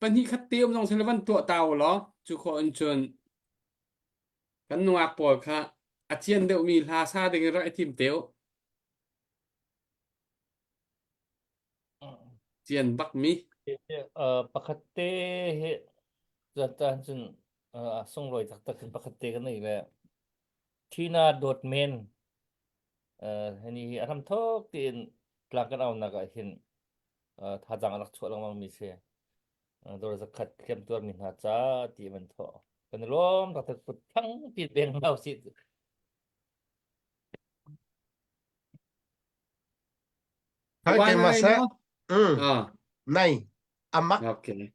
pahnih khat te um zong sila van tuah ta u law cu khawh in cun Kan nungak pawl kha a cian deuhmi hla sa ding in rak i tim te u. Cian bakmi. Pakhat te hi cun cun sunglawi taktak in pakhat te kan nei le Tina Dawtmen hani hi a hramthok tiin tlang kan aunak ah hin thazaang a rak chuah lengmang mi si. Dawr zakhat hliamtuar mi hna ca ti man thawh. Kan i lawm taktak put thang pi beng hna usih. Hai Wine keimah na ngei seh. maw? Mm. Ah, Nei. Amak okay.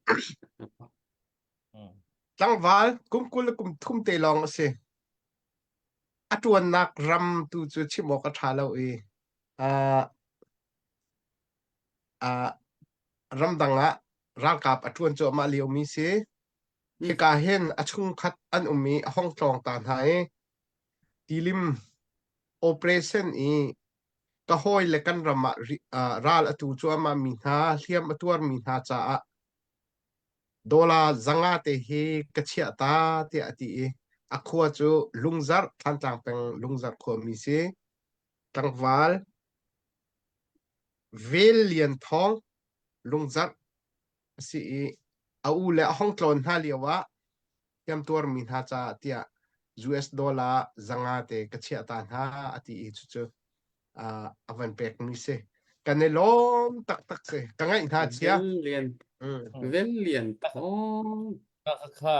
Mm. tlangval kum 20 le kum thum te lawng a si. A ṭuannak ram tu cu chim awk a ṭha lo i uh, uh, ramdang ah ralkap a ṭuan cuahmah liomi si. Hika hin a chungkhat an um i a hong tlawng ta hna i tilim operation i ka hawi le kan ram ah ral a tu cuahmah mi hna hliam a tuarmi hna caah dollar zanga te hi ka chiah ta tiah a ti i a khua cu Lungzarh Thantlang peng Lungzarh khuami si tlangval Vel Lian Thawng Lungzarh a si i a u le a hong tlawn hna lio ah hliamtuarmi hna caah tiah US dollar zanga te ka chiah ta hna a ti i cucu a van pekmi si. Kan i lawm taktak si. Ka ngaih hna chia. Vel lian vel lian thawng. Kha kha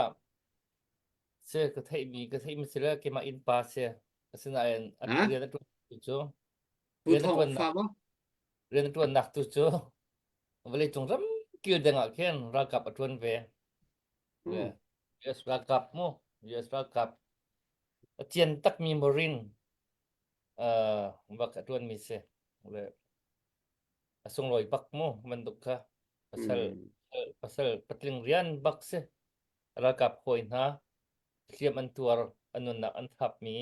si ka theihmi ka theihmi si le keimah innpa si. Asinain a rian a ṭuan tu cu Pu Thawng fa maw? Rian a ṭuannak tu cu vawleicung ram kil deng ah khin ralkap a ṭuan ve. US ralkap mu US ralkap a cian takmi Marine bak a tuanmi si le a sunglawi bak mu bantuk kha pasal pasal patling rian bak si ralkap hawi hna hliam an tuar an nunnak an thapmi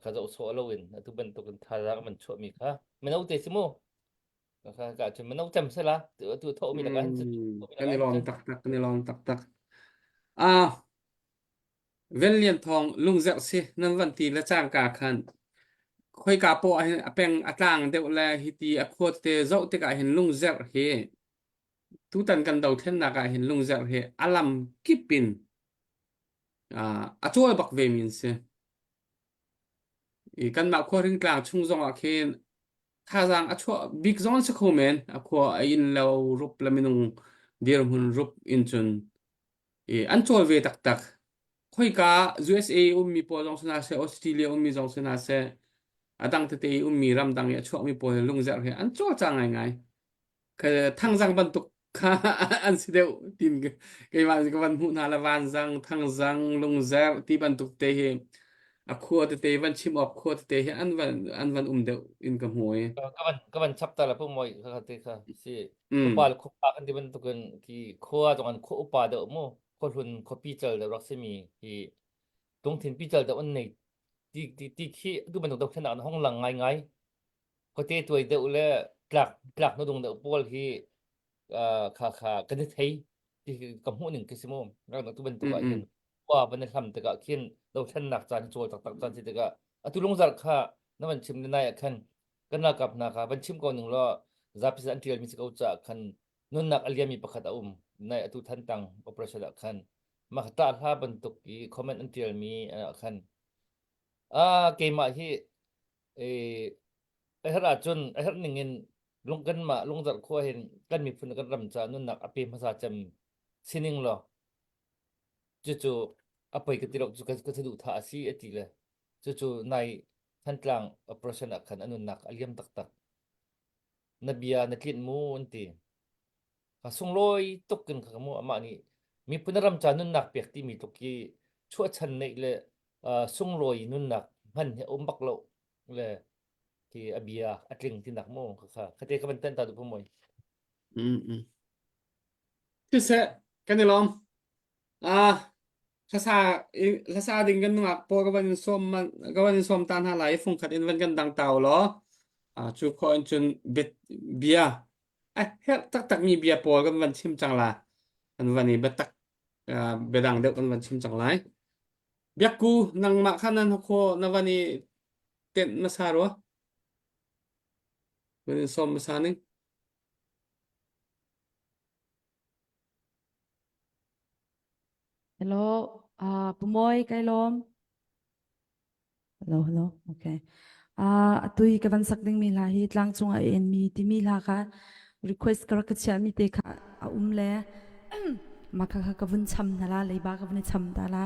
kha zoh sawh loin atu bantuk in thazaang an chuahmi kha mino te si mu ka ka cun mino cem sela tu tu thomi lakah hin Kan i lawm taktak kan i lawm taktak. Ah Ven Lian Thawng lungzerh si nan van ti le cangka khan khoika poah ah hin a peng a tlang deuh le hiti a khua tete zoh tikah hin lungzerh hi tutan kan dothlennak ah hin lungzerh hi a lam kip in a cawl bak ve mi an si. I kanmah khuahring tlang chung zong ah khin thazaang a chuah bik zong an si kho men a khua a inn lo rup le minung dirhmun rup in cun i an cawl ve taktak. Khoika USA ummi pawl zong si hna seh, Australia ummi zong si hna seh, a dang tete i ummi ramdang i a chuakmi pawl hi lungzerh hi an cawlcang ngaingai. Thangzang bantuk kha an si deuh tin keimah ka van hmuh hna le vanzang, thangzang, lungzerh ti bantuk te hi a khua tete van chim awk khua tete hi an van an van um deuh in ka hmu i. Ka van chap ta la pu moi kha te kha si khupa le khupa kan ti bantukin khi khua zong an khua upa deuh mu khua hlun khuapi cal deuh rak simi hi lungthin pical deuh an nei ti ti ti khi tu bantuk dothlennak an hong lang ngaingai khuate tuai deuh le tlak tlak nudung deuh pawl hi kha kha kan i thei ti ka hmuh ning khi si mu rak tu bantuk ah hin khua van i hlam tikah khin dothlennak caan cawl taktak caan si tikah atu lungzar kha na van chim nai ah khan kan ralkap hna kha van chim ko ning law zapi an ṭialmi si ko caah khan nunnak a liami pakhat a um nai atu Thantlang operation ah khan mah tah hla bantuk i comment an ṭialmi ah khan a keimah hi a herh ahcun a herh ning in lung kanmah lungzarh khua hin kan miphun kan ram ca nunnak a pe hmasa cem sining law cucu a poi ka ti lo cu ka saduhthah a si a ti le cucu nai Thantlang operation ah khan a nunnak a liam taktak. Na bia na tlinh mu an ti. Ka sunglawi tuk in ka mu amah nih miphun ram ca nunnak pek timi tluk hi chuahchan neih le sunglawi nunnak hman hi a um bak lo le khi a bia a tling tinak mu ka kha khate ka van tan ta du moi. Mm. Siseh kan i lawm. Ah, hlasa hlasa ding kan nungak pawl ka van in sawm man ka van in sawm ta hna lai i fungkhat in van kan dang tau law ah cu khawh in cun bia a herh taktak mi bia pawl kan van chim cang la kan van i biatak biadang deuh kan van chim cang lai biakku nangmah kha nan kho na van i tenh hmasa rua van in sawm hmasa ning Hello, uh, Pu Mawi kai lawm. Hello, hello. Okay. Uh, atu i ka van sak dingmi hla hi tlangcung a en mi timi hla kha request ka rak ka chiah mi te kha a um le mah kha kha ka vun cham hna la leiba ka vun i cham ta la.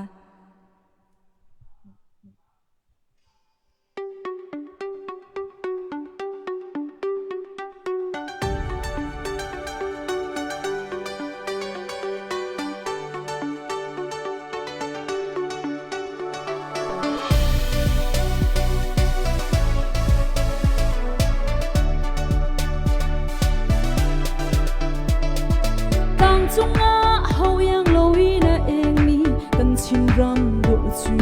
Tlangcung ah ho iang lo in a engmi kan Chinram dawh cu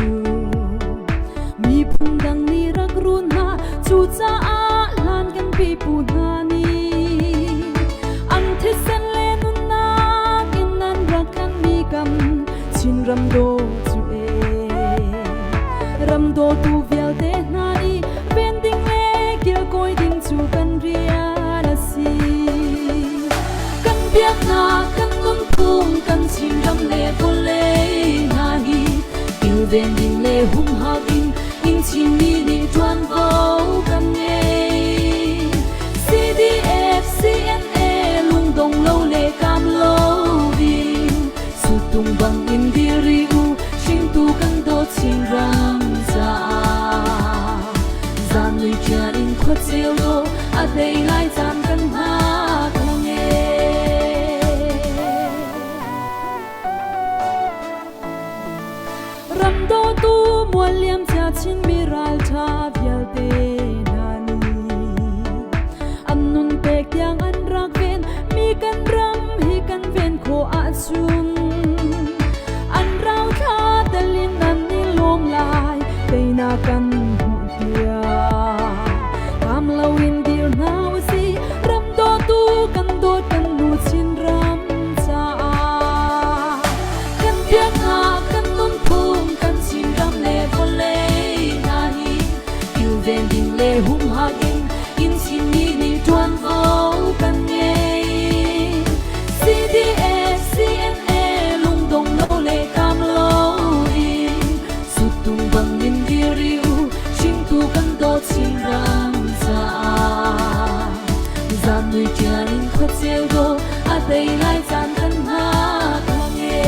miphun dang nih rak run hna cucaah hlan kan pipu hna nih an thisen le nunnak in an rak tlanmi kam Chinram dawh cu e ram dawtu vialte hna nih ven ding le kilkawi ding cu kan rian a si kan biaknak kan nunphung kan Chinram le vawlei hna hi kilven ding le humhak ding in Chinmi nih ṭuanvo kan ngei CDF CNA lungdong lo le kam lo ding Suttung bang in diri u hringtu kan dawt Chinram caah zanlui ṭian in khuaceu lo a dei lai caan kan hngak lang e. liamcia Chinmi ralṭha vialte hna nih an nun pek tiang an rak ven mi kan ram hi kan ven khawh ahcun an rauthla telin an i lawm lai teinak kan hmuh tiang kam loin dir hna usih ram dawtu kan dawt kan nu Chinram caah kan biaknak kan nunphung kan Chinram le vawlei hna hi kilven ding le humhak in in Chinmi nih ṭuanvo kan ngei. CDF CNA lungdong lo le kam lo in suttung bangin diri u hringtu kan dawt Chinram caah. Zan mui ṭial in khuaceu dawh a tei lai caan kan hngak lang e.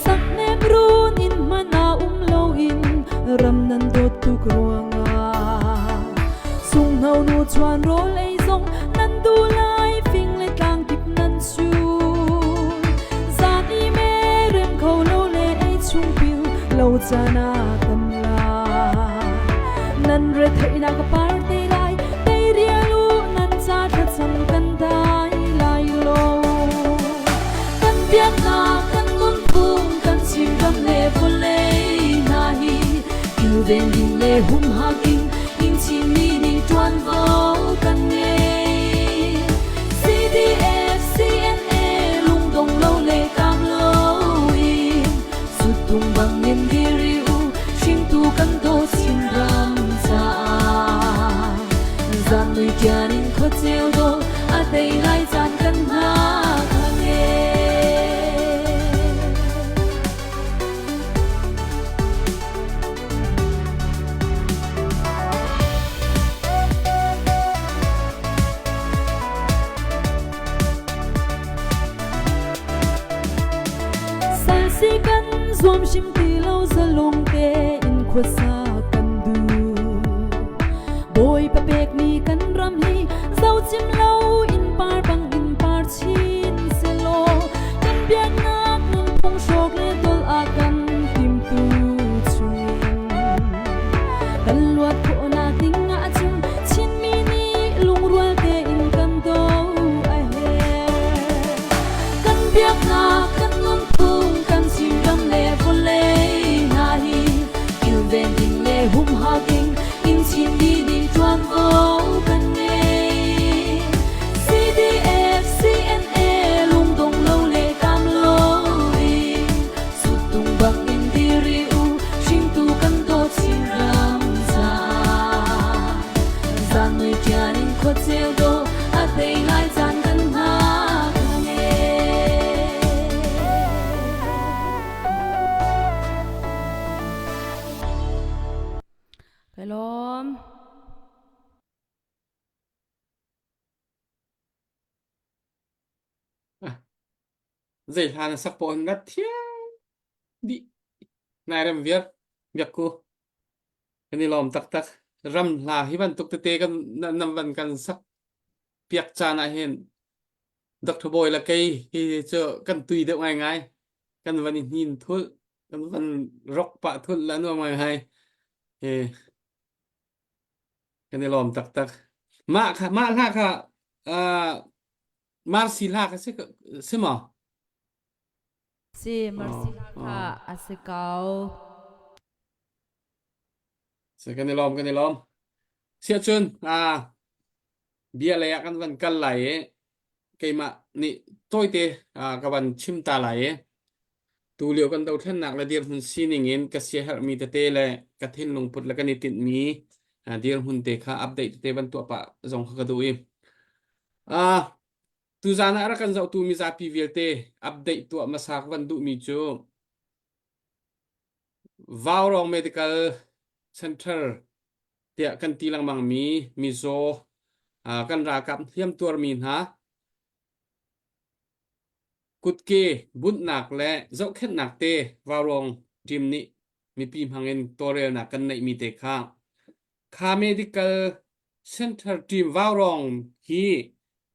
Saknem run in hman ah um loin ram nan dawt tuk ruangah sunghno nu chuan rawl ei zong nan duh lai fing le tlang kip nan sun zan i me rem kho lo le ei chung pil lo caan ah tam lai nan retheihnak a par te lai tei rial u nan ca thlacam kan dai lai lo Kan biaknak, kan nunphung, kan Chinram le vawlei hna hi kilven ding le humhak in in Chinmi nih ṭuanvo kan ngei. CDF, CNA lungdong lo le kam lo in suttung bangin diri u hringtu kan dawt Chinram caah. Zan mui tian in khuaceu dawh a tei lai caan kan hngak e. Sal si kan zuam hrim ti lo zalong tein khuasa kan duh. Bawipa pekmi kan ram hi zochim lo in par bang in par chin selaw kan biaknak nunphung hrawk le dol a kan timtu chungin kan luat khawhnak ding ahcun Chinmi nih lungrual tein kan do a herh. Kan biaknak, kan nunphung, kan Chinram le vawlei hna hi kilven ding le humhak ding in Chinmi nih ṭuanvo kan ngei. CDF, CNA lungdong lo le kam lo in suttung bang in diri u hringtu kan dawt Chinram caah. Zan mui ṭian in khuaceu dawh a tei lai caan kan hngak lang e. Kai lawm. Zei hla na sak paoh na thiam dih. Nai rem viar biak ku. Kan i lawm taktak. Ram hla hi bantuk tete kan nan van kan sak piak caan ah hin Dr. Bawi le kei hi cu kan tui deuh ngaingai. Kan van i hnin thulh, kan van rok pah thulh la nuam ngaingai. Hi kan i lawm taktak. Mah kha mah hla kha uh, Marsi hla kha si si maw? Si, Mercy Oh, hla kha oh. a si ko. Si kan i lawm kan i lawm. Siahcun ah bia lei ah kan van kal lai i keimah nih tawite ah ka van chim ta lai i tulio kan dothlennak le dirhmun sining in ka siaherhmi tete le ka thinlung put le kan i tinhmi ah, dirhmun te kha update tete van tuah pah zong kha ka duh i ah tuzaan ah rak kan zohtu mizapi vialte update tuah hmasa ka van duhmi cu Vaurawng Medical Center tiah kan ti lengmangmi mizaw kan ralkap hliamtuarmi hna kutke bunhnak le zohkhenhnak te Vaurawng team nih mipi hmangin tawlrelnak kan neihmi te kha kha medical center team Vaurawng hi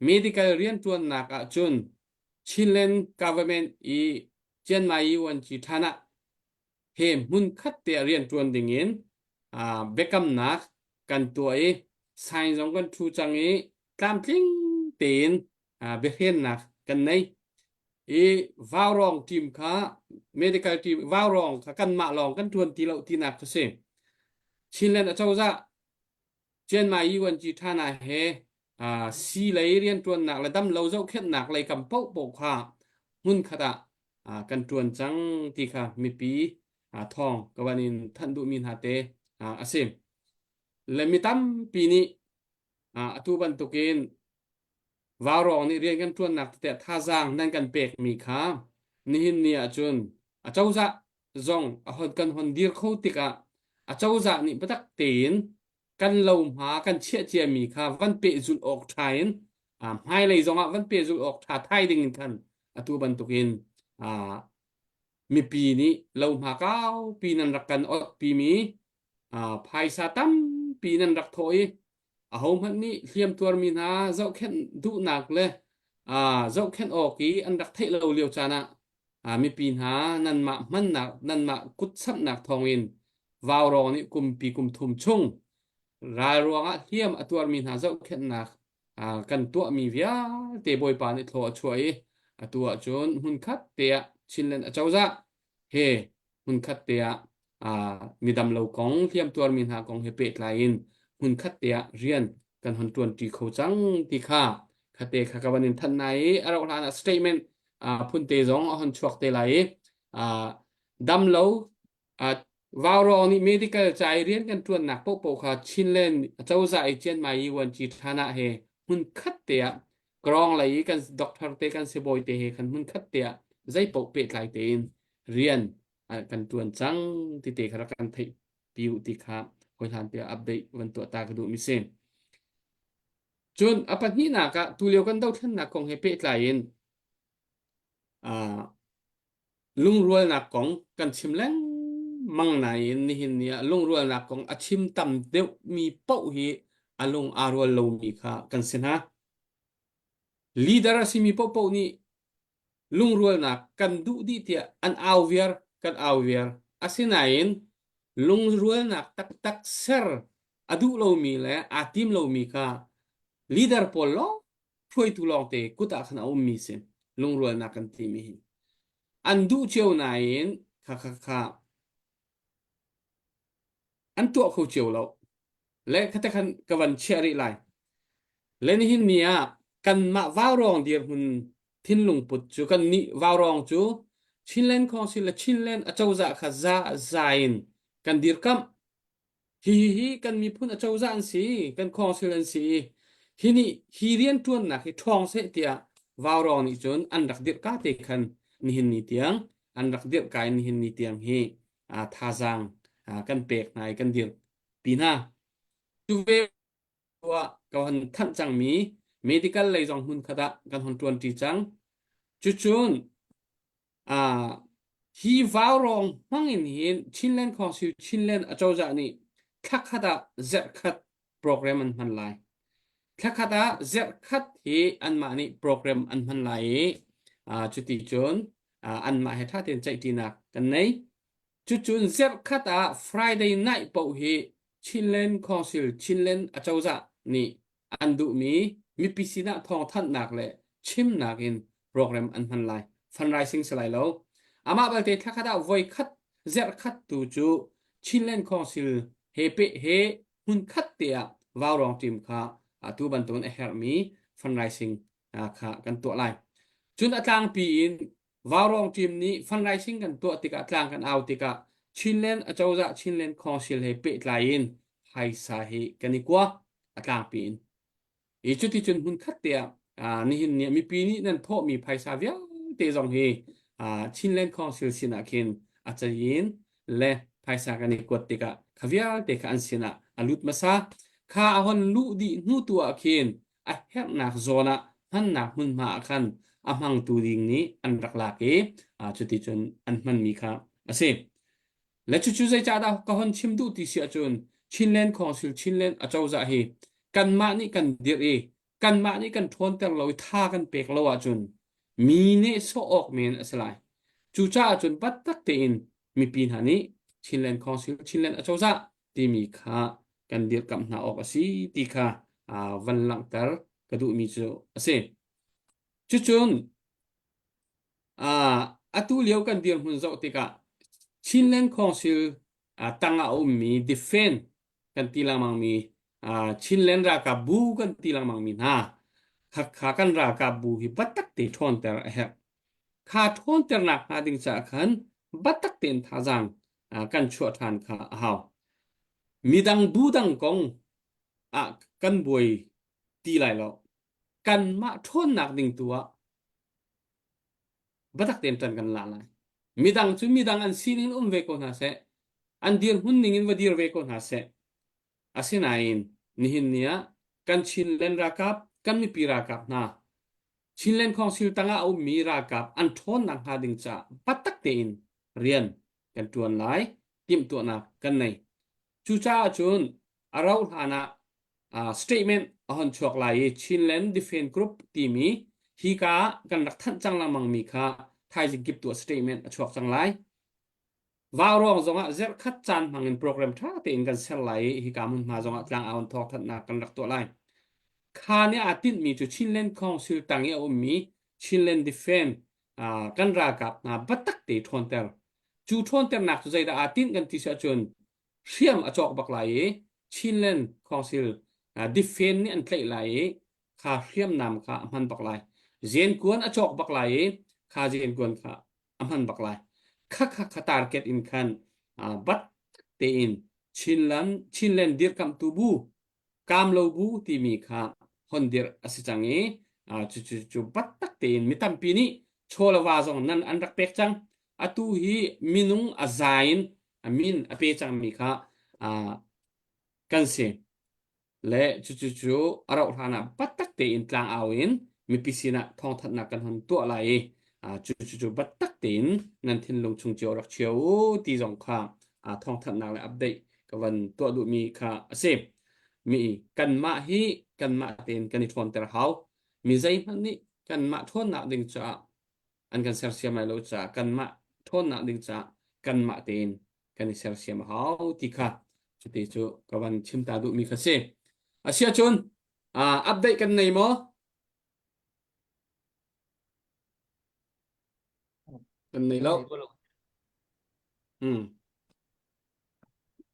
medical riantuannak ahcun Chinland government i Chiang Mai Yuanci ṭhan ah he hmun khat te ah rian ṭuan ding in biakamnak kan tuah i sign zong kan ṭhu cang i tlamtling tein biahrennak kan nei. I vaurawng team kha medical team vaurawng kha kanmah lawng kan ṭuan ti lo tinak cu si. Chinland acozah Chiang Mai Yuanci Thana he sii lei rianṭuannak le damlo zohkhenhnak lei kam paohpaoh kha hmunkhat ah kan ṭuan cang ti kha mipi thawng ka van in thanh duhmi hna te a si. Le mi tampi nih atu bantukin Vaurawng nih rian kan ṭuannak tete thazaang nan kan pekmi kha nihin ni ahcun acozah zong a hon kan hon dir kho tikah acozah nih biatak tein kan lohma kan chiah ciami kha van pehzulh awk ṭha in hmailei zongah van pehzulh awk ṭha thai ding in khan atu bantukin mipi nih lohma kaupi nan rak kan otpimi phaisa tampi nan rak thawh i ahohmanh nih hliamtuarmi hna zohkhenh duhnak le zohkhenh awk i an rak theih lo lio caan ah mipi hna nanmah hmannak nanmah kutsamhnak thawngin vaurawng nih kumpi kum thum chung ral ruangah hliam a tuarmi hna zohkhenhnak kan tuahmi vialte Bawipa nih thlaw a chuah i atu ahcun hmunkhat te ah Chinland acozah he hmunkhat te ah midam lo kong hliamtuarmi hna kong he pehtlai in hmunkhat te ah rian kan hon ṭuanṭi kho cang ti kha khate kha ka van in thanh nai i a rauh hlan ah statement phunte zong a hon chuak te lai i dam lo Vaurawng nih medical ca i rian kan ṭuannak paohpaoh kha Chinland acozah i Chiang Mai Yuanci ṭhan ah he hmunkhat te ah Krawng lei i kan doctor te kan sibawi te he khan hmunkhat te ah zeipaoh pehtlai tein rian kan ṭuan cang ti te kha rak kan theih pi u ti kha hawihlan te ah update van tuah ta ka duh mi si. Cun a pahnihnak ah tulio kan dothlennak kong he pehtlai in lungrualnak kong kan chim lengmang nain nihin ni ah lungrualnak kong a chim tam deuhmi paoh hi a lung aa rual lomi kha kan si hna. Leader a simi paohpaoh nih lungrualnak kan duh dih tiah an au viar kan au viar. Asinain lungrualnak taktak ser a duh lomi le aa tim lomi kha leader pawl lawng hruaitu lawngte kut ah khan a ummi si lungrualnak kan timi hi an duh cio nain kha kha kha an tuah kho cio lo le khate khan ka van chiah rih lai le nihin ni ah kanmah vaurawng dirhmun thinlung put cu kan nih vaurawng cu Chinland Council le Chinland acozah kha za za in kan dirkamh Hi hi kan miphun acozah an si, kan council an si i hi nih hi rianṭuannak hi ṭhawng seh tiah Vaurawng nih cun an rak dirhka te khan nihin ni tiang an rak dirhka in nihin ni tiang hi thazaang kan pek hna i kan dirpi hna. Cu ve ah ka hon thanh cangmi medical lei zong hmun khat ah kan hon ṭuanṭi cang. Cucun Hi vaurawng hmang in hin Chinland Council Chinland acozah nih thlakhat ah zarhkhat program an hman lai. Thlakhat ah zarhkhat hi anmah nih program an hman lai i cuti cun anmah he ṭha tein ceihṭinak kan nei. Cucun zarhkhat ah Friday night paoh hi Chinland Council Chinland acozah nih an duhmi mipi sinah thawngthanhnak le chimnak in program an hman lai. Fundraising si lai lo. Amah balte thlakhat ah voikhat zerhkhat tu cu Chinland Council he pe he hmunkhat te ah vaurawng team kha atu bantukin a herhmi fundraising kha kan tuah lai. Cun a tlangpi in Vaurawng team nih fundraising kan tuah tikah tlang kan au tikah Chinland acozah Chinland Council he pehtlai in phaisa hi kan i kua a tlangpi in. I cuticun hmunkhat te ah nihin ni mipi nih nan thawhmi phaisa vialte zong hi Chinland Council sinah khin a cayin le phaisa kan i kuat tikah kha vialte kha an sinah a lut hmasa. Kha a hon luh dih hnu tu ah khin a herhnak zawn ah hmannak hmunhma ah khan a hmangtu ding nih an rak lak i cuticun an hmanmi kha a si. Le cucu zeicahdah ka hon chim duh ti si ahcun Chinland Council Chinland acozah hi kanmah nih kan dirh i kanmah nih kan ṭhawnter lo i tha kan pek lo ahcun. Mi nehsawh awk men a si lai. Cucaah cun biatak tein mipi hna nih Chinland Council, Chinland acozah timi kha kan dirkamh hna awk a si ti kha van langhter ka duhmi cu a si. Cucun atu lio kan dirhmun zoh tikah Chinland Council tangah a ummi defend kan ti lengmangmi Chinland ralkap bu kan ti lengmangmi hna kha kan ralkap bu hi biatak te ṭhawnter a herh. Kha ṭhawnternak hnga ding caah khan biatak tein thazaang kan chuah ṭhan kha a hau. Midang bu dang kong ah kan buai ti lai lo. Kanmah ṭhawnnak ding tu ah biatak tein ṭan kan la lai. Midang cu midang an sining in um ve ko hna seh. An dirhmun ning in va dir ve ko hna seh. Asinain nihin ni ah kan Chinland ralkap, kan mipi ralkap hna Chinland Council tangah a ummi ralkap an ṭhawnnak hnga ding caah biatak tein rian kan ṭuan lai, timhtuahnak kan nei. Cucaah cun a rauh hlan ah uh, statement a hon chuak lai i Chinland Defense Group timi hika ah kan rak thanh cang lengmangmi kha thaizing kip tuah statement a chuak cang lai. Vaurawng zongah zerhkhat caan hmang in program ṭha tein kan ser lai i hika hmunhma zongah tlang-au in thawngthanhnak kan rak tuah lai. Kha nih aa tinhmi cu Chinland Council tang i a ummi Chinland Defense uh, kan ralkap hna biatak te ṭhawnter. Cu ṭhawnternak cu zeidah aa tinh kan ti si ahcun hriam a cawk bak lai i Chinland Council uh, Defense nih an tlaih lai i kha hriamnam kha a hman bak lai. Zenkuan a cawk bak lai i kha zenkuan kha a hman bak lai. Kha kha kha target in khan uh, bat tein Chinland Chinland dirkamhtu bu kamlo bu timi kha hon dirh a si cang i uh, cu cu cu bat tak tein mi tampi nih chawlava zong nan an rak pek cang atu hi minung a za in a min a pe cangmi kha uh, kan si le cucu cu a rauh hlan ah biatak tein tlangau in mipi sinah thawngthanhnak kan hon tuah lai i cucu cu biatak tein nan thinlung chung cio rak chia u ti zong kha thawngthanhnak le update ka van tuah duhmi kha a si. Mi kanmah hi kanmah tein kan i ṭhawnter hau. Mi zeihmanh nih kanmah ṭhawnnak ding caah an kan sersiam lai lo caah kanmah ṭhawnnak ding caah kanmah tein kan i sersiam a hau ti kha cuti cu ka van chim ta duhmi kha si. Asiahcun uh, update kan nei maw? Kan nei lo. Hmm.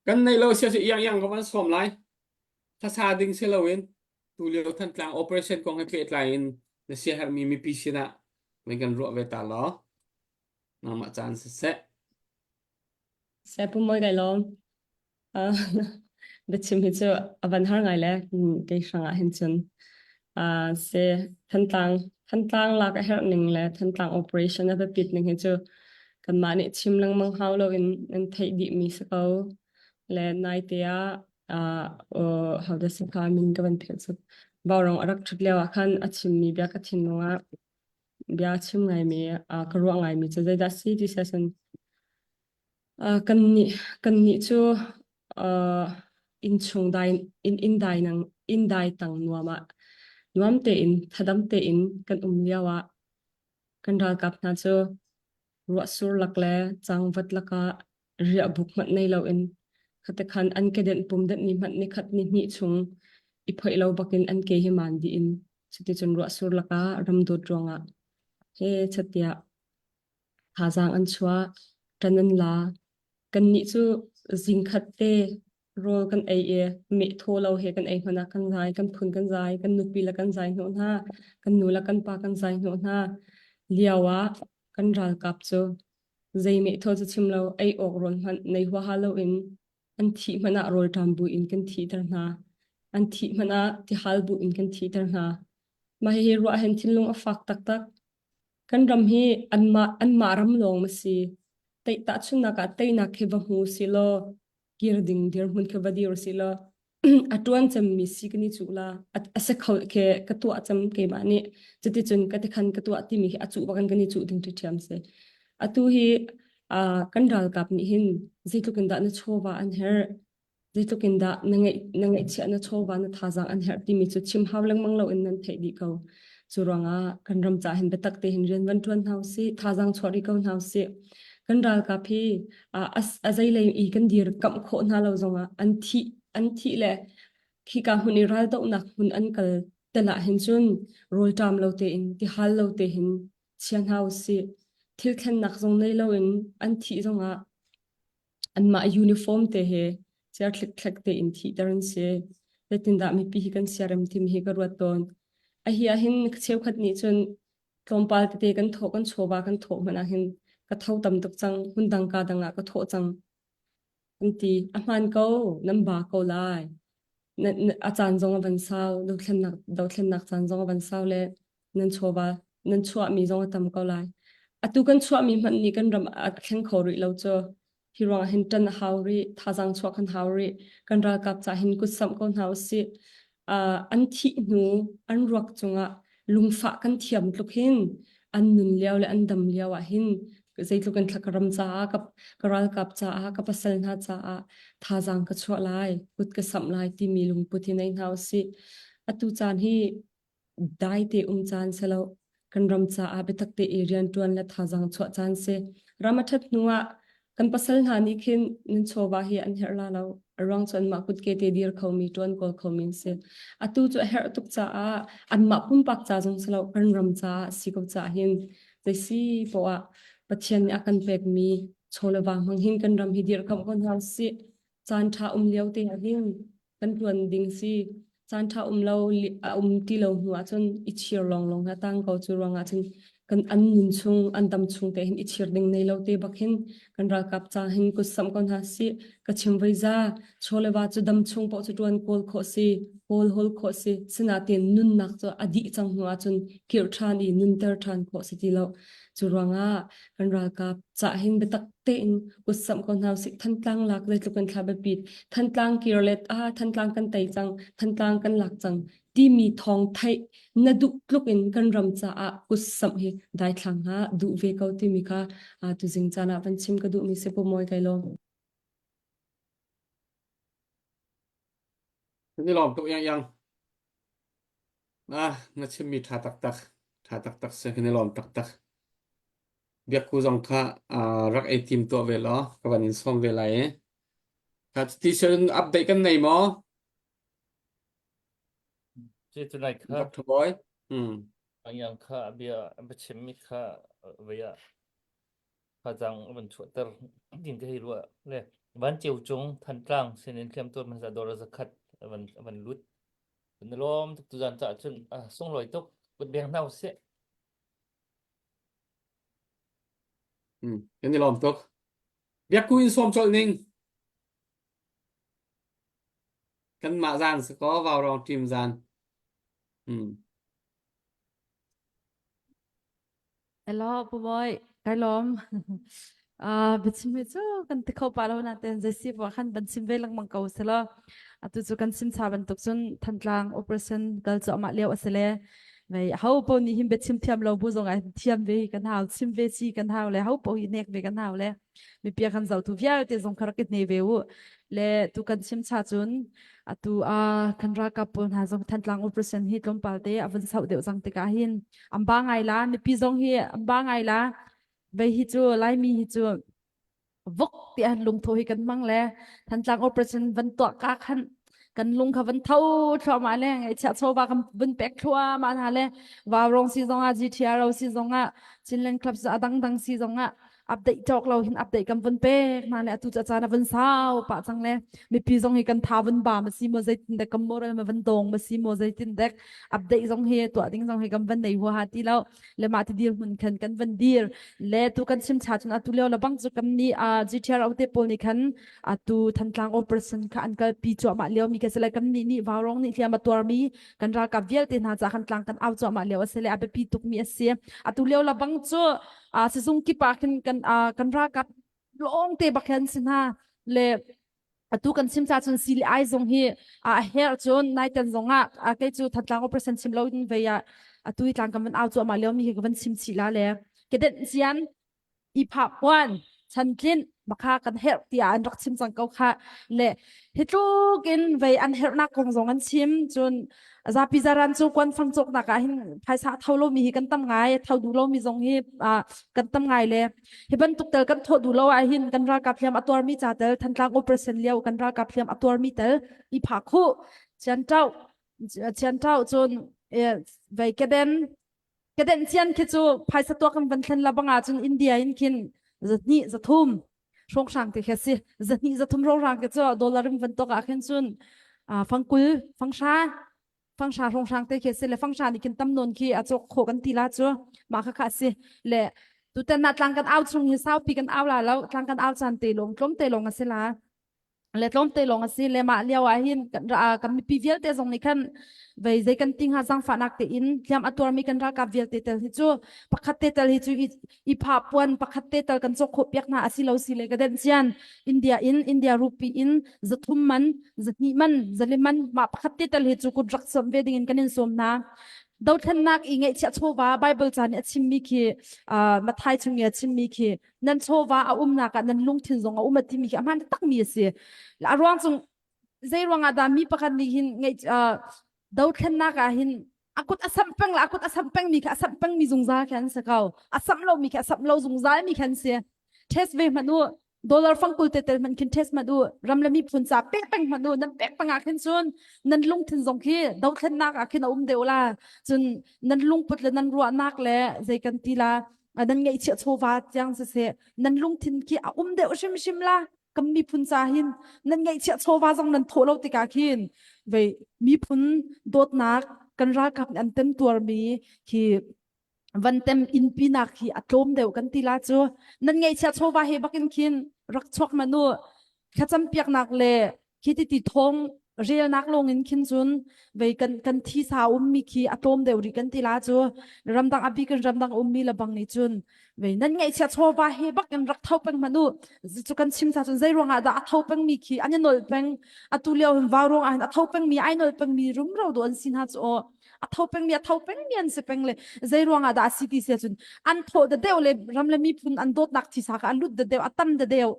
Kan nei lo sia si iang iang ka van sawm lai. Thasa ding si loin tu lio Thantlang operation kong he pehtlai in na siaherhmi mipi sinah van kan ruah ve ta law. Nangmah caan siseh. Saya pu moi kai lawm. Uh, biachim hi cu a van har ngai le kei hrang ah hin cun uh, se Thantlang Thantlang lak a herh ning le Thantlang operation a biapit ning hi cu kanmah nih chim lengmang hau lo in nan theih dih mi si ko le nai te ah uh, uh, how does it min ka van philh suk Vaurong a rak ṭhut lio ah khan a chimmi bia ka thinlung ah bia chim ngaimi uh, ka ruah ngaimi cu zeidah si ti sia cun uh, kannih kannih cu uh, innchung dai inn inn dai nang inn dai tang nuam ah nuam tein thadam tein kan um lio ah kan ralkap hna cu ruahsur lak le cangvat lakah riahbuk hmanh nei loin khatekhan an kedenh pum denh ni hmanh ni khat ni hnih chung i phoih lo bakin an ke hi man dih in cuticun ruahsur lakah ramdawt ruangah he chatiah thazaang an chuah ṭan an la kannih cu zingkhat te rawl kan ei i meh thaw lo he kan ei hmanh ah kan zai kan phun kan zai kan nupi le kan zai hnawh hna kan nu le kan pa kan zai hnawh hna lio ah kan ralkap cu zei meh thaw cu chim lo ei awk rawl hmanh nei huaha loin an thih hmanh ah rawlṭam buin kan thihter hna an thih hmanh ah tihal buin kan thihter hna mah hihi ruah hin thinlung a fak taktak kan ram hi anmah anmah ram lawng ma si tei tahchunhnak ah teinak khi va hmu si law kir ding dirhmun khi va dir si law a ṭuan cemmi si kan i cuh la a se kho ke ka tuah cem keimah nih cuticun ka tikhan ka tuah timi hi a cuh bakin kan i cuh ding ṭhiam si atu hi kan ralkap nih hin zeitluk in dah na chawva an herh zeitluk in dah na ngeih na ngeihchiah na chawva na thazaang an herh timi cu chim hau lengmang lo in nan theih dih ko. Cu ruangah kan ram ca hin biatak te hin rian van ṭuan hna usih, thazaang chuah rih ko hna usih. Kan ralkap hi a zeilei i kan dir kamh khawh hna lo zongah an thih an thih le khika hmun i raldohnak hmun an kal tel ah hin cun rawlṭam lo tein tihal lo tein chia hna usih. Thil thlennak zong nei loin an thih zongah anmah uniform te he cer thlikthlek tein thihter an si. Zeitindah mipi hi kan siarem timi hi ka ruat tawn. A hi ah hin cheukhat nih cun tlawmpal tete kan thawh kan chawva kan thawh hmanh ah hin ka tho tam tuk cang hmun dang ka dang ah ka thawh cang an ti. A hmaan ko, nan ba ko lai. Na, na, a caan zong a van sau, dothlennak dothlennak caan zong a van sau le nan chawva nan chuahmi zong a tam ko lai. Atu kan chuahmi hmanh nih kan ram a thleng kho rih lo cu. Hi ruangah hin ṭan a hau rih, thazaang chuah kan hau rih. Kan ralkap ca hin kutsamh ko hna usih. Uh, an thih hnu, an ruak cungah lungfah kan thiam tluk hin an nun lio le an dam lio ah hin zeitluk in thla ka ram caah ka, ka ralkap caah ka pasal hna caah thazaang ka chuah lai kut ka samh lai timi lungput hi nei hna usih atu caan hi dai te um caan si lo. Kan ram caah biatak te i rianṭuan le thazaang chuah caan si. Ram a ṭhat hnu ah kan pasal hna nih khin nan chawva hi an herh la lo. A ruang cu anmah kutke te dir khomi, ṭuan kawl khomi an si. Atu cu a herh tuk caah anmah pumpak ca zong si lo, kan ram caah si ko caah hin zei si poah ah Pathian nih a kan pekmi chaw le va hmang hin kan ram hi dirhkamh ko hna usih. Caan ṭha um lio te ah hin kan ṭuan ding si. Caan ṭha um lo a um ti lo hnu ahcun i chir lawnglawng ha tang ko cu ruangah cun kan an nun chung an dam chung te hin i chir ding nei lo te bak hin kan ralkap ca hin kut samh ko hna sih ka chim voi za chaw le va cu dam chung paoh cu ṭuan kawl khawh si kawl hawl khawh si sinain nunnak cu a dih cang hnu ahcun kirh ṭhan i nunter ṭhan khawh si ti lo cu ruangah kan ralkap cah hin biatak tein kutsamh ko hna usih Thantlang lak zeitluk in thla biapit Thantlang kir let ah Thantlang kan tei cang Thantlang kan lak cang timi thawng theih na duh tluk in kan ram caah kutsamh hi daithlang ha duh ve ko timi kha tuzing caan ah van chim ka duhmi si pu Mawi kai lawm. Kan i lawm tuk yang yang. Ah, na chimmi ṭha taktak. Ṭha taktak si, kan i lawm taktak. Biakku zong kha ah, rak ei tim tuah ve law, ka van in sawm ve lai i. Kha ti cun update kan nei maw? Ci cu nai kha Dr. Boy? Hmm. ang kha bia a chimmi kha vei ah Thazaang a van chuahter ding ka hei ruah le van ceu cung Thantlang sinin hliamtuar hmasa dawr zakhat a van a van lut. Kan i lawm tuk tuzan caah cun a sunglawi tuk kut beng hna usih. Hmm. Kan i lawm tuk. Biakku in sawm colh ning. Kanmah zan si kaw vaurawng team zan. Hmm. Hello, Pu Bawi, kai lawm. Uh, biachim hi cu kan ti kho pa lo nain zei si wa khan ban chim ve lengmang ko selaw. Atu cu kan sim cha bantuk cun Thantlang operation kal cuahmah lio a si le vei ho po nih hin biachim thiam lo bu zong ah thiam ve kan hau chim ve si kan hau le ho po hi nek ve kan hau le mipia kan zohtu vialte zong kha rak i hne ve u le tu kan chim cha cun atu a kan ralkap pawl hna zong Thantlang operation hi tlawmpal te a vun sauh deuh cang tikah hin an ba ngai la mipi zong hi an ba ngai la vei hi cu laimi hi cu vok ti an lungtho hi kan hmang le Thantlang operation van tuah ka khan kan lung kha van tho thluahmah le ngaihchiah chawva kan vun pek thluahmah hna le Vaurong si zongah GTRO si zongah Chinland Club a dangdang si zongah update cawk lo hin update kan vun pek hna le atu ca caan a vun sau pah cang le mipi zong hi kan tha vun ba ma si maw zeitin dek kan moral ma vun dong ma si maw zeitin dek update zong hi tuah ding zong hi kan van nei huaha ti lo le mah ti dir hmun khan kan van dir le tu kan chim cha chun atu lio la bang cu kan ni a GTR te pawl nih khan atu Thantlang operation kha an kal pi cuahmah lio mi ka se le kan nih nih vaurong nih hliam a tuar mi kan ralkap vialte hna ca kan tlang kan au cuahmah lio a si le a biapi tuk mi a si atu lio la bang cu uh, sizung kip ah khin kan uh, kan ralkap lawng te bak hin si hna le atu kan chim cha cun sili ai zong hi a her cun nai tan zong ah kei cu Thantlang operation chim lo in vei ah atu i tlang kan van au cu ama lio mi hi ka van chim chih la le kedenh sian i pha puan. Chantlinh makha kan herh tiah an rak chim cang ko kha le hi tluk in vei an herhnak kong zong an chim cun zapi zaran cu kuan fang cawknak ah hin phaisa tho lomi hi kan tam ngai tho duh lomi zong hi kan tam ngai le hi bantuk tel kan thawh duh lo ah hin kan ralkap hliam a tuarmi ca tel Thantlang operation lio kan ralkap hliam a tuarmi tel i pha khu chian tau chian tau cun vei keden keden chian khi cu phaisa tuak kan van thlen la banga cun India in khin zahnih zathum hrawnghrang te khi si zahnih zathum hrawnghrang ke cu dollar in van tok ah khin cun fangkul fanghra fanghra hrawnghrang te khi si le fanghra nih khin tam nawn khi a cawk khawh kan ti la cu mah kha kha si le tutan na tlang kan au chung hi saupi kan au la lo tlang kan au caan te lawng tlawm te lawng a si la le tlawmte lawng a si le mah lio ah hin kan ra kan mipi vialte zong nih khan vei zei kan ti hnga zaangfahnak tein hliam a tuarmi kan ralkap vialte tel hi cu pakhat te tel hi cu i pha puan pakhat te tel kan cawk khawh piak hna a si lo si le ka denh cian India in India rupee in zathum man zahnih man zali man mah pakhat te tel hi cu kut rak sawm ve ding in kan in sawm hna dothlennak i ngeihchiah chawva Bible ca nih a chimmi khi Mathai chung i a chimmi khi nan chawva a umnak ah nan lungthin zong a um a timi khi a hmaan takmi a si. A ruang cung zei ruangah dah mi pakhat nih hin ngeih dothlennak ah hin a kut a samh peng la a kut a samh peng mi kha a samh peng mi zungzal khi an si ko. A samh lo mi khi a samh lo zungzal mi khi an si. Test ve hmanh u. Dollar fangkul te tel hmanh khin test hmanh u. Ram le miphun ca pek peng hmanh u. Nan pek peng ah khin cun nan lungthin zong khi dothlennak ah khin a um deuh la. Cun nan lungput le nan ruahnak le zei kan ti la nan ngeihchiah chawva tiang siseh nan lungthin khi a um deuh hrimhrim la kan miphun ca hin nan ngeihchiah chawva zong nan thawh lo tikah khin vei miphun dawtnak kan ralkap nih an temtuarmi khi van tem innpi nak hi a tlawm deuh kan ti la cu nan ngeihchiah chawva he bakin khin rak chuak manu thlacam piaknak le khi ti ti thawng relnak lawng in khin cun vei kan kan thisa ummi khi a tlawm deuh rih kan ti la cu ramdang abi kan ramdang ummi le bang nih cun vei nan ngaihchia chawva he bak in rak tho peng hmanh u cu kan chim sa cun zei ruangah dah a tho peng mi khi an i nolh peng atu lio hin vau ruangah hin a tho peng mi ai nolh peng mi rumro do an si hna cu aw a tho peng mi a tho peng mi an si peng le zei ruangah dah a si ti sia cun an tho da deuh le ram le miphun an dawtnak thisa kha a lut da deuh a tam da deuh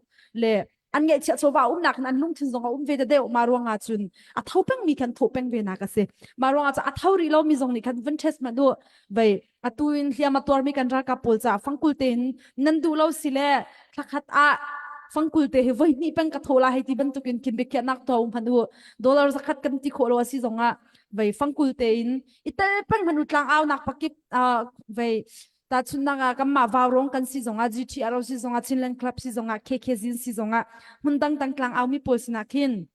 le an ngeihchiah chawva umnak in an lungthin zong a um ve da deuh ma ruangah cun a tho peng mi khan tho peng ve nak a si ma ruangah cu a tho rih lo mi zong nih khan vun test hmanh u vei atu in hliam a tuar mi kan ralkap pawl ca fangkul te in nan duh lo si le thlakhat ah fangkul te hi voi hnih peng ka tho la hei ti bantukin kin biakhiahnak tuah um hmanh u dollar zakhat kan ti khawh lo a si zong ah vei fangkul te in i tel peng hmanh u tlang au nak pakip vei Tahchunhnak ah kanmah Vaurawng kan si zongah GTRO si zongah Chinland Club si zongah KK Zin si zongah hmun dangdang tlang aumi pawl sinah khin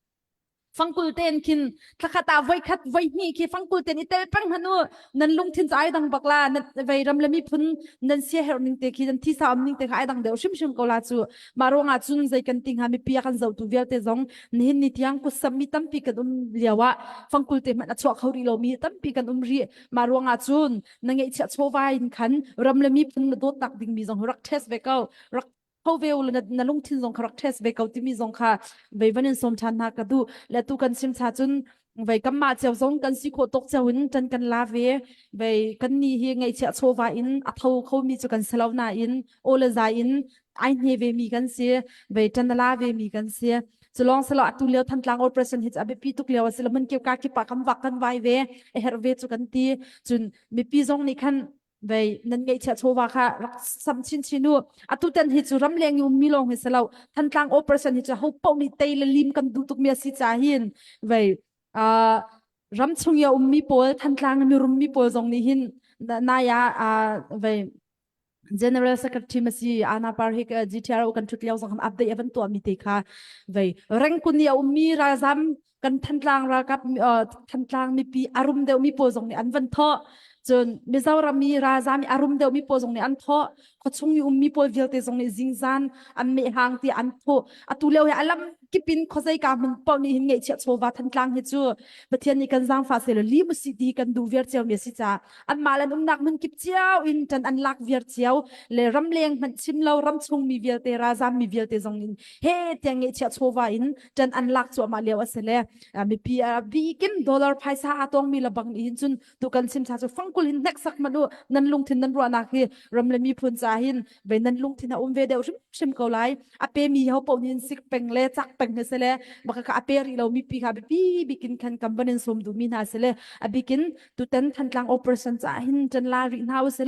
fangkul ten khin thlakhat ah voikhat voihnih khi fangkul ten i tel peng hmanh u nan lungthin cu ai dang bak la nan vei ram le miphun nan sia herh ning te khi nan thisa um ning te kha ai dang deuh hrimhrim ko la cu mah ruangah cun zei kan ti hnga mipi a kan zohtu vialte zong nihin ni tiang kutsam mi tampi kan um lio ah fangkul te hmanh a chuah kho rih lomi tampi kan um rih mah ruangah cun na ngeihchiah chawva in khan ram le miphun na dawtnak dingmi zong rak test ve ko rak tho ve u na, na lungthin zong kha rak test ve ko timi zong kha vei van in sawm ṭhan hna ka duh le tu kan chim cha cun vei kanmah cio zong kan si khawh tawk cio in ṭan kan la ve vei kan ni hi ngeihchiah chawva in a tho khomi cu kan si lo nain aw le zai in ai hne ve mi kan si vei ṭan a la ve mi kan si Culong selo atu lio Thantlang operation hi a biapi tuk lio a si lo mun keu ka kip ah kan vak kan vai ve a herh ve cu kan ti cun mipi zong nih khan vei nan ngeihchiah chawva kha rak sam chin chin u atu tan hi cu ramleng i ummi lawng hi si lo Thantlang operation hi cu ho paoh nih tei le lim kan duh tukmi a si ca hin vei ram chung i a ummi pawl Thantlang i mirummi pawl zong nih hin nai ah vei General Secretary masi Ana Par hi GTRO kan thut lio zong kan update avan tuah mi te kha vei rengkun i a ummi ralzam kan Thantlang ralkap Thantlang mipi arum deuh mi pawl zong nih an van thawh cun Mizoram mi ralzam i arum deuh mi pawl zong nih an thawh khuachung i ummi pawl vialte zong nih zingzan an mehhang ti an thawh atu lio hi alam. kip in khuazei ka hmun paoh nih hin ngeihchiah chawva Thantlang hi cu Pathian nih kan zaangfah seh lim usih ti kan duh viar cio mi a si caah anmah le an umnak hmun kip cio in ṭan an lak viar cio le ramleng hmanh chim lo ramchung mi vialte ralzam mi vialte zong in he tiang ngeihchiah chawva in ṭan an lak cuahmah lio a si le mipi a bikin dollar phaisa aa tawng mi lebang nih hin cun tu kan chim cha cu fangkul hin hneksak hmanh u nan lungthin nan ruahnak hi ram le miphun ca hin ve nan lungthin a um ve deuh hrimhrim ko lai. A pe mi ho paoh nih sik peng le cak peng he sele maka ka a pe rih lo mi pi kha biapi bikin khan kan van in sawm duh mi hna sele a bikin tutan Thantlang operation ca hin ṭan la rih hna usih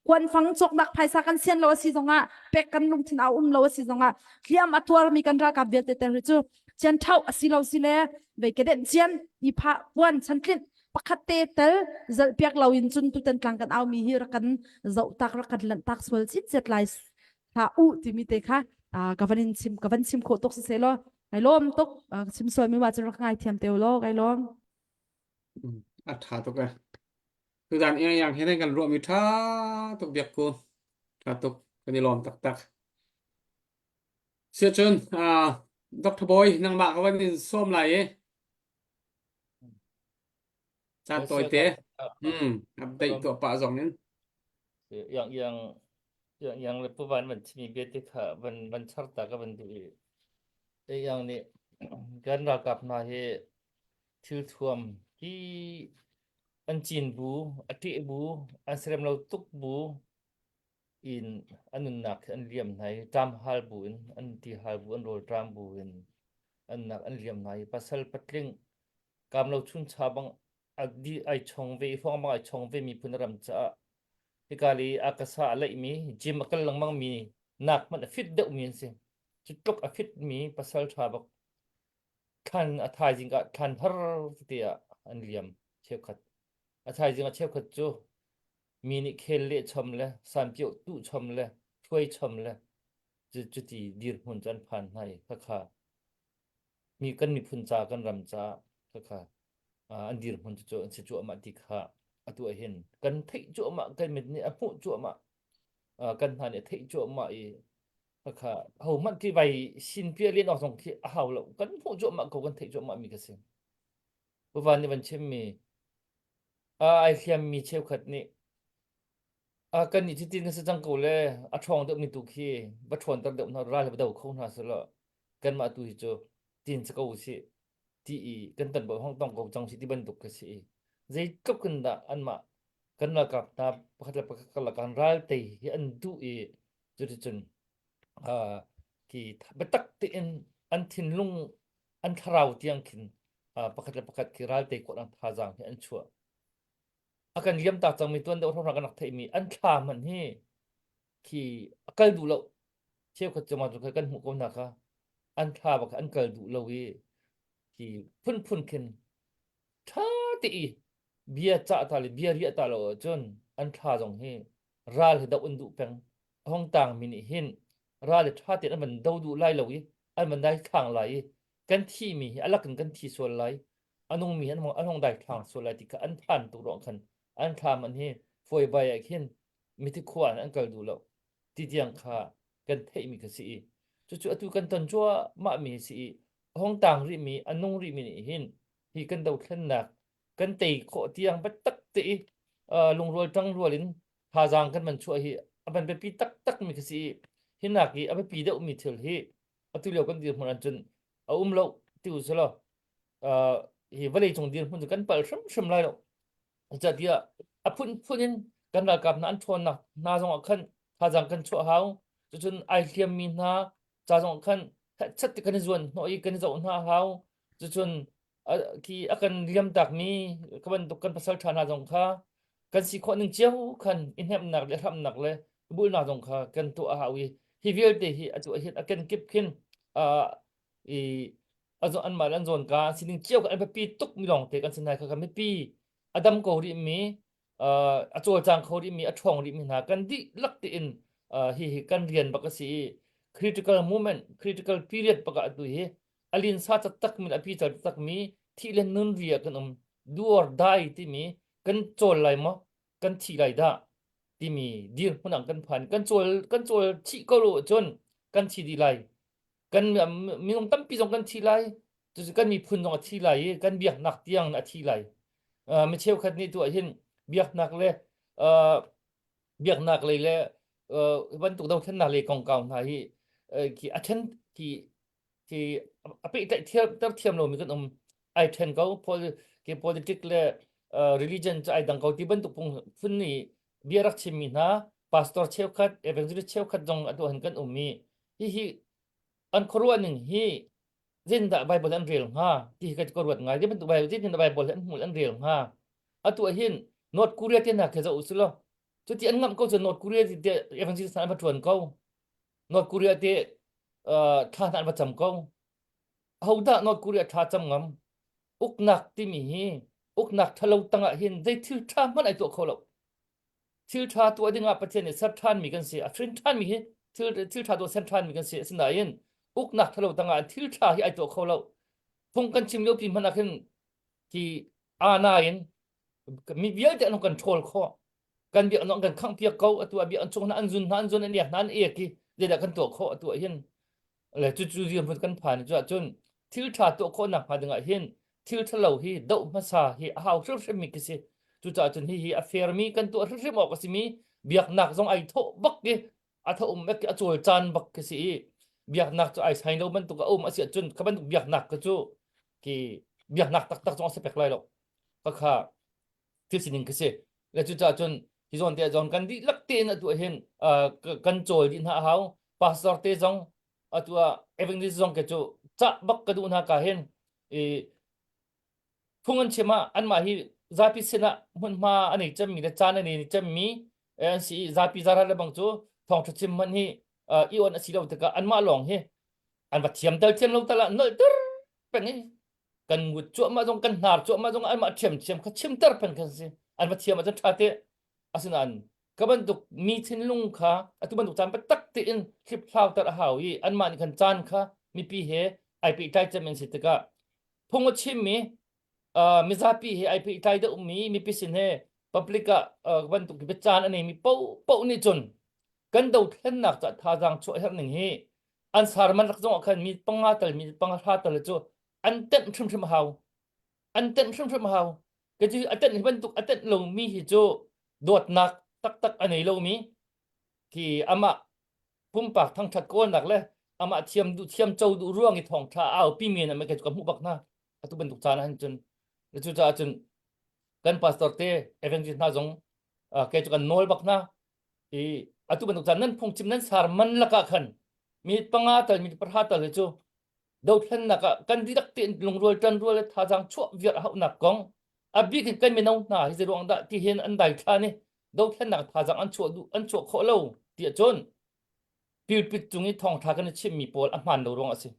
kuan fang cawknak phaisa kan sian lo a si zongah pek kan lungthin a um lo a si zongah hliam a tuar mi kan ralkap vialte ter hi cu cian thau a si lo si le vei kedenh cian i pha puan chantlinh pakhat te tel zalh piak lo in cun tutan tlang kan au mi hi rak kan zoh tak rak kan lanh tak sual cit cet lai hlah u timi te kha ka van in chim ka van chim khawh tuk si se law kai lawm tuk chim sual mi wa cun rak ngai thiam te law kai lawm. A tha tuk e. Tuzan yang yang he kan ruah mi tha tuk biak ku tha tuk kan i lawm taktak. Siacun Dr. Boy nangmah ka van in sawm lai i Caan tawite. Hmm, update tuah pah zong in. Yang yang yang yang le pu van van chimi bia te kha van van char ta ka van duh i e yang nih kan ralkap hna hi thil thuam hi an cin bu a ṭeh bu an serem lo tuk bu in an nunnak hi an liam hna i ṭam hal bu in an ti hal bu an rawl ṭam bu in an nak an liam hna i pasal patling kam lo chuncha bang a di ai chong ve hruang bang ai chong ve miphun ram caah hika li a kasa a laih mi gym a kal lengmang mi nak hmanh a fit deuh mi an si. Cu tluk a fit mi pasal ṭha bak thlan a thaizing ah thlan har tete ah an liam cheukhat. A thaizing ah cheukhat cu mi nih khel leh chom le sanpioh tuh chom le hruai chom le cuti dirhmun cu an phan hna i khakha mi kan miphun ca kan ram ca khakha an dirhmun cu an si cuahmah ti kha atu ah hin kan theih cuahmah kan mit nih a hmuh cuahmah kan hna nih a theih cuahmah i khakha ho hmanh khi vai sin pia len awk zong khi a hau lo kan hmuh cuahmah ko kan theih cuahmah mi ka si. Puvan nih van chim mi ai hliam mi cheukhat nih kan nih cutin kan si cang ko le a ṭhawng deuhmi tu khi va ṭhawnter deuh hna ral va do kho hna selaw kanmah tu hi cu tin si ko usih ti i kan tan hong tong ko cang si ti bantuk ka si i zeitluk in dah anmah kan ralkap hna pakhat le pakhat karlak ah ral tei hi an duh i cuticun khi biatak tein an thinlung an thlarau tiang khin pakhat le pakhat khi ral tei khawhnak thazaang hi an chuah. A kan liamtak cangmi tuan deuh hrawng kan rak theihmi an thla hmanh hi khi a kal duh lo. Cheukhat cungah cu kan hmuh ko hna kha an thla bak an kal duh lo i khi phunphun khin ṭha te i bia cah ta le bia riah ta lo ahcun an thla zong hi ral hi doh an duh peng. A hong tangmi nih hin ral hi ṭha tein an van do duh lai lo i an van daithlang lai i kan thihmi hi a lakin kan thi sual lai a nungmi an hong an hong daithlang sual lai ti kha an phan tuk ruang khan an thlam an hi fawibai ah khin mithi khua in an kal duh lo ti tiang kha kan theihmi kha si i cucu atu kan ton cuahmah mi si i a hong tang rihmi a nung rihmi nih hin hi kan dothlennak kan tei khawh tiang biatak te i lungrual ṭangrual in thazaang kan van chuah hi a van biapi taktak mi khi si i hinak i a biapi deuh mi thil hi atu lio kan dirhmun ahcun a um lo ti u selaw hi vawlei cung dirhmun cu kan palh hrimhrim lai lo. Zeicahtiah a phunphun in kan ralkap hna an ṭhawnnak hna zong ah khan thazaang kan chuah hau. Cucun ai hliammi hna ca zong ah khan chat ti kan i zuan hnawh i kan i zoh hna hau. Cucun khi a kan liamtakmi ka bantuk kan pasal ṭha hna zong kha kan si khawh ning cio khan i hnemhnak le hramnak le bulnak zong kha kan tuah a hau i hi vialte hi atu ah hin a kenkip khin i anmah le an zawnka an sining cio kha an biapi tuk mi lawngte kan si hna kha mipi a dam ko rih mi a cawlcang kho rih mi a ṭhawng rih mi hna kan dihlak tein hi hi kan rian bak a si i critical moment critical period bak ah atu hi a linsa taktak mi le a pical taktak mi thih le nun ri ah kan um. Do or die timi kan cawl lai maw kan thi lai dah timi dirhmun ah kan phan. Kan cawl kan cawl chih ko lo ahcun kan thi dih lai. Kan minung tampi zong kan thi lai. Cucu kan miphun zong a thi lai i kan biaknak tiang a thi lai. Uh, mi cheukhat nih tu ah hin biaknak le uh, biaknak lei le uh, bantuk dothlennak lei kongkau hna hi uh, khi a then khi khi a pehtlaih thiam ter thiam lomi kan um ai then ko pol ke politic le uh, religion cu ai dang ko ti bantuk pung phun nih bia rak chimmi hna pastor cheukhat evangelist cheukhat zong atu han kan um i hihi an khuaruah ning hi zeitindah Bible an rel hnga ti hi ka ruat ngai. Zei bantuk Bible zeitindah Bible an hmuh an rel hnga. Atu ah hin North Korea te hna khi zoh usih law cuti an ngamh ko cu North Korea te evangelist hna an va ṭuan ko. North Korea te uh, thla hna an va cam ko. Ahodah North Korea thla cam ngam? Uknak timi hi uknak ṭhalo tangah hin zei thil ṭha hmanh ai tuah kho lo. Thil ṭha tuah dingah Pathian nih ser ṭhanmi kan si. A hrin ṭhanmi hi thil thil ṭha tuah ser ṭhanmi kan si. Asinain uknak ṭhalo tangah thil ṭha hi ai tuah kho lo. Phung kan chim lio pi hmanh ah khin khi ana in mi vialte an kan ṭhawl khawh. Kan biak an kan khangh piak ko. Atu ah biak an chung hna an zun hna an zun an ek hna an ek i zeidah kan tuah khawh atu ah hin le cucu dirhmun kan phan cu ahcun thil ṭha tuah khawhnak hnga dingah hin thil ṭhalo hi doh hmasa hi a hau hrimhrimmi khi si. Cucaah cun hihi a fairmi kan tuah hrimhrim awk a simi biaknak zong ai thawh bak i a tho um bak i a cawlcaan bak khi si i biaknak cu ai sai lo bantuk a um a si ahcun kha bantuk biaknak kha cu khi biaknak taktak zong a si pek lai lo. Khakha thil sining khi si. Le cucaah cun hi zawn te zawn kan dihlak tein atu ah hin kan cawl dih hna a hau. Pastor te zong atu ah evangelist zong ke cu cah bak ka duh hna ka hin i phung an chim ah anmah hi zapi sinah hmunhma an ei cemmi le caan an ei cemmi an si i zapi zaran le bang cu thawngṭha chim hmanh hi i on a si lo tikah anmah lawng hi an va thiam tal thiam lo tal ah nolh ter peng i kan ngut cuahmah zong kan hnar cuahmah zong anmah ṭhiamṭhiam kha chimter peng kan si an va thiam ahcun ṭha te asinain ka bantuk mi thinlung kha atu bantuk caan biatak tein hliphlau ter a hau i anmah nih khan caan kha mipi he ai pehtlai cem an si tikah phung a chimmi uh, mizapi he ai pehtlai deuhmi mipi sin he public ah uh, bantuk caan a neimi paoh nih cun kan dothlennak ca thazaang chuah herh ning hi an sarman rak zong ah khan mi panga tal mi panga hra tal cu an tenh hrimhrim a hau an tenh hrimhrim a hau ka cu a tenh hi bantuk a tenh lomi hi cu dawtnak taktak a nei lomi khi amah pumpak thangthat kawlnak le amah thiam duh thiam co duh ruang i thawngtha a aupi mi na ka hmuh bak hna atu bantuk caan ah hin cun cucaah cun kan pastor te evangelist hna zong ke cu kan nawl bak hna i atu bantuk caan nan phungchim nan sar man lakah khan mi panga tal mi pahra tal hi cu dothlennak ah kan dihlak tein lungrual ṭanrual le thazaang chuah viar a hauhnak kong a bik in kan mino hna hi zeiruang dah ti hin an daithlan i dothlennak thazaang an chuah duh an chuah khawh lo ti ahcun pilpit cung i thawngṭha kan i chimmi pawl a hmaan lo ruang a si.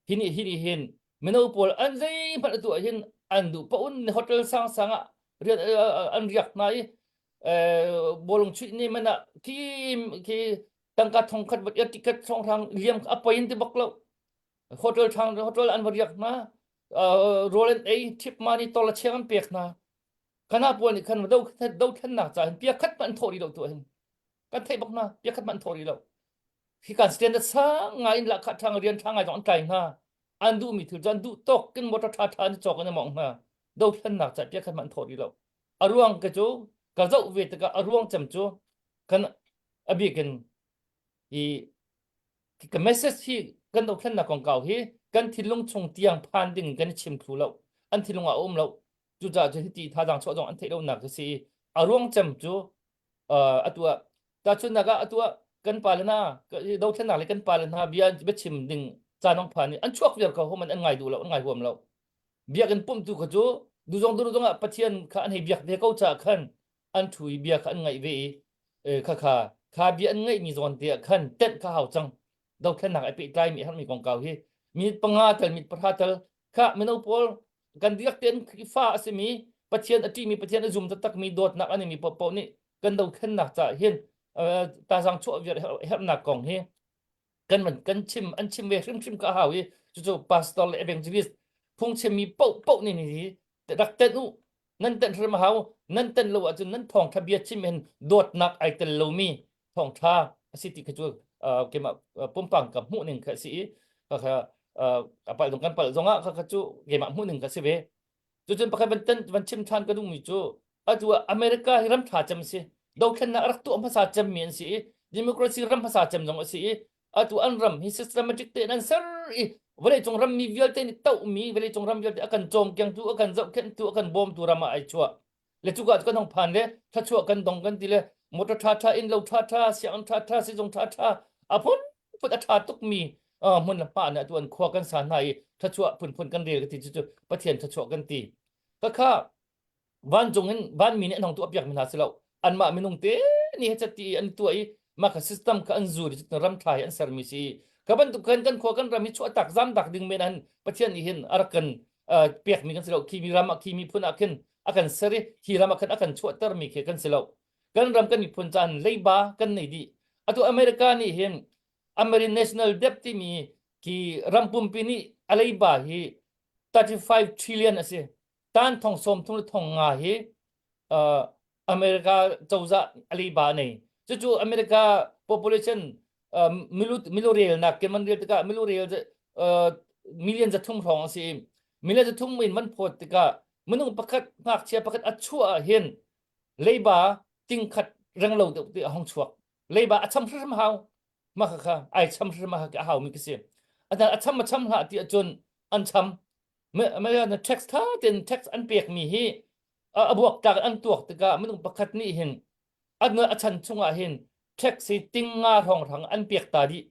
Hi nih hi nih hin mino pawl an zeihmanh a tuah hin an duh paoh in hotel sangsang ah rian an riak hna i bawlung chuih ni man ah khi khi tangka thongkhat vat ticket thonghrang liam a poi in ti bak lo hotel thang hotel an va riak hna rawl an ei tip mani tol a cheng an pek hna kana pawl nih khan do do thlennak ca hin pia khat man an thawh rih lo tu hin kan theih bak hna pia khat man an thawh rih lo hi kan standard sang ngai in lahkhah ṭha rian ṭha ngai zong an tlai hna an duhmi thil cu an duh tawk kin motor ṭha ṭha an cawk in mong hna dothlennak ca pia khat man an thawh rih lo a ruang ke cu ka zoh ve tikah a ruang cem cu kan a bikin hi ka message hi kan dothlennak kongkau hi kan thinlung chung tiang phan ding kan i chim thlu lo an thinlung ah a um lo cucaah cun hiti thazaang chuah zong an theih lonak cu si a ruang cem cu atu ah tahchunhnak ah atu ah kan pale hna dothlennak le kan pale hna bia biachim ding caan ong phan i an chuak viar ko homan an ngai duh lo an ngai huam lo biakinn pumhtu kha cu duzong duzong ah Pathian kha an hei biak ve ko caah khan an thu i bia kha an ngaih ve i kha kha kha bia an ngaihmi zawn te ah khan tenh kha hau cang dothlennak ai pehtlaimi herhmi kongkau hi minute panga tal minute pahra tal kha mino pawl kan diak tein Khrihfa a simi Pathian a ṭihmi Pathian a zum taktakmi dawtnak a neimi paohpaoh nih kan dothlennak caah hin tazang chuah viar herhnak kong hi kan kan chim an chim ve hrimhrim ka hau i cucu pastor le evangelist phungchimmi paohpaoh nih hi rak tenh u nan tenh hrim a hau nan tenh lo ahcun nan thawngtha bia chim hin dawtnak ai tel lomi thawngtha a si ti kha cu keimah pumpang ka hmuh ning kha a si i. Kha kha a palh dong kan palh zongah kha kha cu keimah hmuh ning ka si ve. Cucun pakhat van tan van chim than ka duhmi cu atu ah America hi ram tha cem si. Dothlennak a rak tuah hmasa cemmi an si i democracy ram hmasa cem zong a si i atu an ram hi systematic tein an ser i vawleicung rammi vialte nih tohmi vawleicung ram vialte a kan cawmkengtu a kan zohkhenhtu a kan bawmtu ram ah ai chuah le cuka cu kan hong phan le thluachuah kan dong kan ti le motor tha tha inn lo tha tha sianginn tha tha sizung tha tha a phun phun a tha tukmi hmun le hma nih atu an khua kan sa hna i thluachuah phunphun kan rel ka ti cu Pathian thluachuah kan ti ka vancung in vanmi nih an hong tuah piak mi hna si lo anmah minung te nih he ti an tuah i mah kha system kha an zul i ram tha hi an sermi si ka bantuk khan kan khua kan ram hi chuah tak zam tak ding men an Pathian nih hin a rak kan pekmi kan si lo khi mi ram ah khi miphun ah khin a kan ser i hi ram ah khan a kan chuahter mi khi kan si lo kan ram kan miphun caan leiba kan nei dih atu America nih hin American National Debt timi khi ram pumpi nih a leiba hi 35 trillion a si tan thong sawm thum le thong nga hi uh, America cozah a leiba a nei cucu America population uh, milu milu rel nak ke man rel tikah milu rel uh, million za thum hrawng a si million za thum in man phawt tikah minung pakhat ngakchia pakhat a chuah ah hin leiba tingkhat reng lo deuh te a hong chuak leiba a cham hrim hau ma kha kha ai cham hrim a hau mi ka si a cham a cham hlah ti ahcun an cham na tax tha ten tax an pek mi hi a buak tlak an tuak tikah minung pakhat nih hin an a chan chungah hin tax hi ting nga hrawng hrang an pek ta dih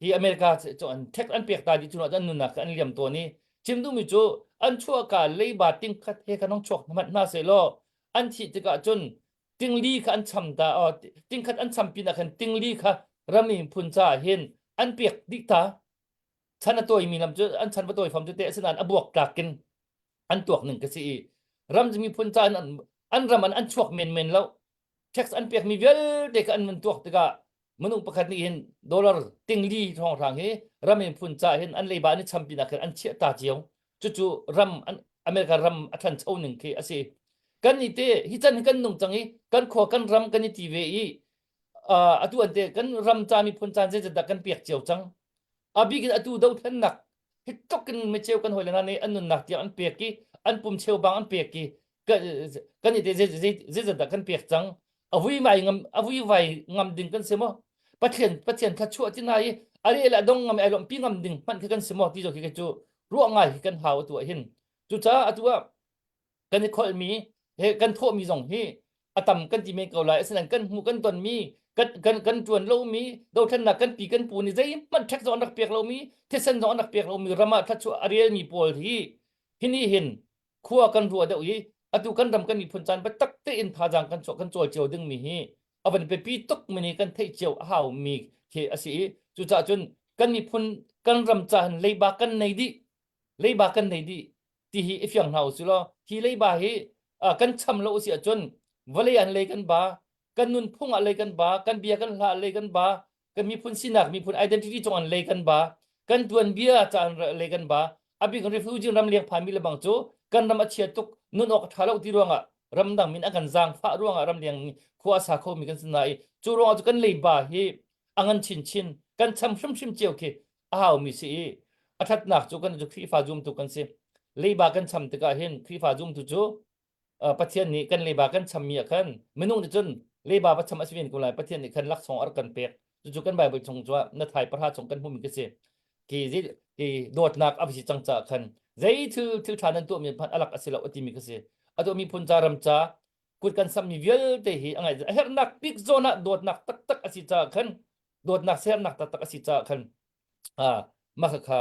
hi America cu an tax an pek ta dih cu an nunnak an liam tawn i chim duhmi cu an chuahka leiba ting khat he khan hong chuak hmanh hna seh law an thih tikah cun tingli kha an cham ta ting khat an cham pinah khan tingli kha rami phun caah hin an pek dih ta chan a tawimi lam cu an chan va tawi fam cu te asinain a buak tlak in an tuak ning ka si i ram miphun ca an an ram an an chuak menmen lo tax an pekmi vialte kha an van tuak tikah minung pakhat nih hin dollar tingli hrawnghrang hi ram miphun ca hin an leiba an i cham pinah khan an chiah ta cio cucu ram an America ram a ṭhancho ning khi a si kan nih te hi chan hi kan nung cang i kan khua kan ram kan i ti ve i atu an te kan ram ca miphun caan zeizat dah kan pek cio cang a bik in atu dothlennak hi tluk in micheu kan hawile hna nih an nunnak tiang an pek i an pum cheu bang an pek i kan i te zeizat dah kan pek cang a vui mai ngam a vui vai ngam ding kan si maw pathian pathian thluachuah ti na i a le le dong ngam ai lom pi ngam ding hmanh khi kan si maw ti zo khi cu ruah ngai hi kan hau atu ah hin cucaah atu ah kan i kholhmi he kan thawhmi zong hi a tam kan ti men ko lai asinain kan hmuh kan tonmi kan kan kan ṭuan lomi dothlennak kan pi kan pu nih zeihmanh ṭhek zong an rak pek lomi thisen zong an rak pek lomi ram ah thluachuah a relmi pawl hi hi nih hin khua kan ruah deuh i atu kan ram kan miphun caan biatak tein thazaang kan chuah kan cawl cio dingmi hi a van biapi tuk mi nih kan theih cio a haumi khi a si i cucaah cun kan miphun kan ram ca hin leiba kan nei dih leiba kan nei dih ti hi i fiang hna u law hi leiba hi kan cham lo si ahcun vawlei an lei kan ba kan nunphung ah lei kan ba kan bia kan hla lei kan ba kan miphun sinak miphun identity cung an lei kan ba kan tuanbia ca an lei kan ba abik refugee ram leng phan mi le bang cu kan ram a chia tuk nun awk tha lo ti ruangah ramdang min a kan zaangfah ruangah ramleng khua sa kho mi kan si na i cu ruangah cu kan leiba hi a ngan chinchin kan cham hrimhrim cio khi a haumi si i a ṭhatnak cu kan cu Khrihfa zumtu kan si. Leiba kan cham tikah hin Khrihfa zumtu cu Pathian nih kan leiba kan chammi ah khan minung nih cun leiba va cham a si ven ko lai Pathian nih khan laksawng a rak kan pek. Cucu kan Bible chung cu na thai pahra chung kan hmuhmi ka si. Ki ki dawtnak a si cang caah khan zei thil thil ṭha nan tuahmi hmanh a lak a si lo a timi ka si. A tuahmi phun ca ram ca kut kan sammi vialte hi a ngai a herhnak bik zawn ah dawtnak taktak a si caah khan dawtnak sernak taktak a si caah khan mah kha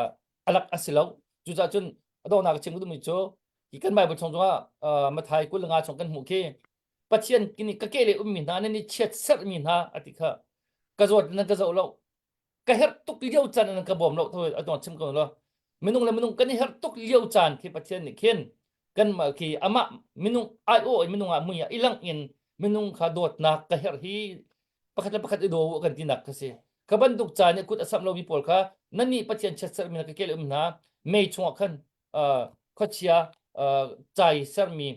alak a si lo cucaah cun a donghnak chim duhmi cu hi kan Bible chung zongah Mathai 25 chung kan hmuh khi Pathian kini ka ke le ummi hna nan i chiat serhmi hna a ti kha ka zawt nan ka zoh lo ka herh tuk lio caan nan ka bawm lo thawi a chim ko lo minung le minung kan i herh tuk lio caan khi Pathian nih khin kan mah khi amah minung ai aw minung ah mui ah i lang in minung kha dawtnak ka herh hi pakhat le pakhat i daw u kan tinak kha si kha bantuk ca nih kut a samh lomi pawl kha nannih Pathian chiatserhmi ka kel um hna mei chungah khan khuachia cai sermi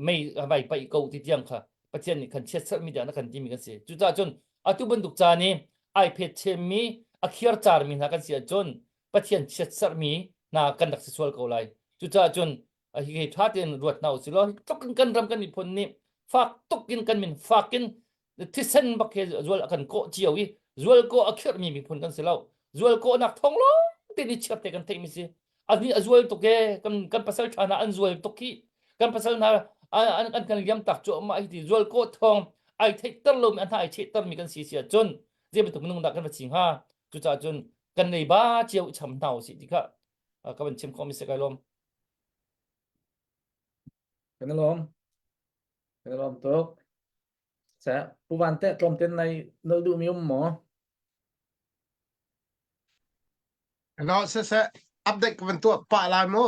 mei vai paih ko ti tiang kha Pathian nih khan chiatserhmi tiang na kan timi kan si cucaah cun atu bantuk ca nih ai phet chemmi a khiar carmi hna kan si ahcun. Pathian chiatserhmi hna kan rak si sual ko lai. Cucaah cun hi ṭha tein ruat hna usih law tluk in kan ram kan miphun nih fak tuk in kan min fak in thisen bak he zual a kan kawh cio i zual kawh a khirhmi miphun kan si lo. Zual kawhnak thawng lawng te ni chiat te kan theihmi si. Ani a zual tuk e kan kan pasal ṭha hna an zual tuk hi kan pasal hna an an kan liam tak cuahmah hi ti zual kawh thawng ai theihter lomi an hna ai chehtermi kan si si ahcun zei bantuk minung dah kan va si hnga cucaah cun kan nei ba cio i cham hna usih ti kha ka van chim khawhmi si kai lawm. Kan i lawm. Kan i lawm tuk. Seh, Pu Van teh tlawmten nai nolh duhmi um maw? Hello, siseh, update ka van tuah pah lai mu.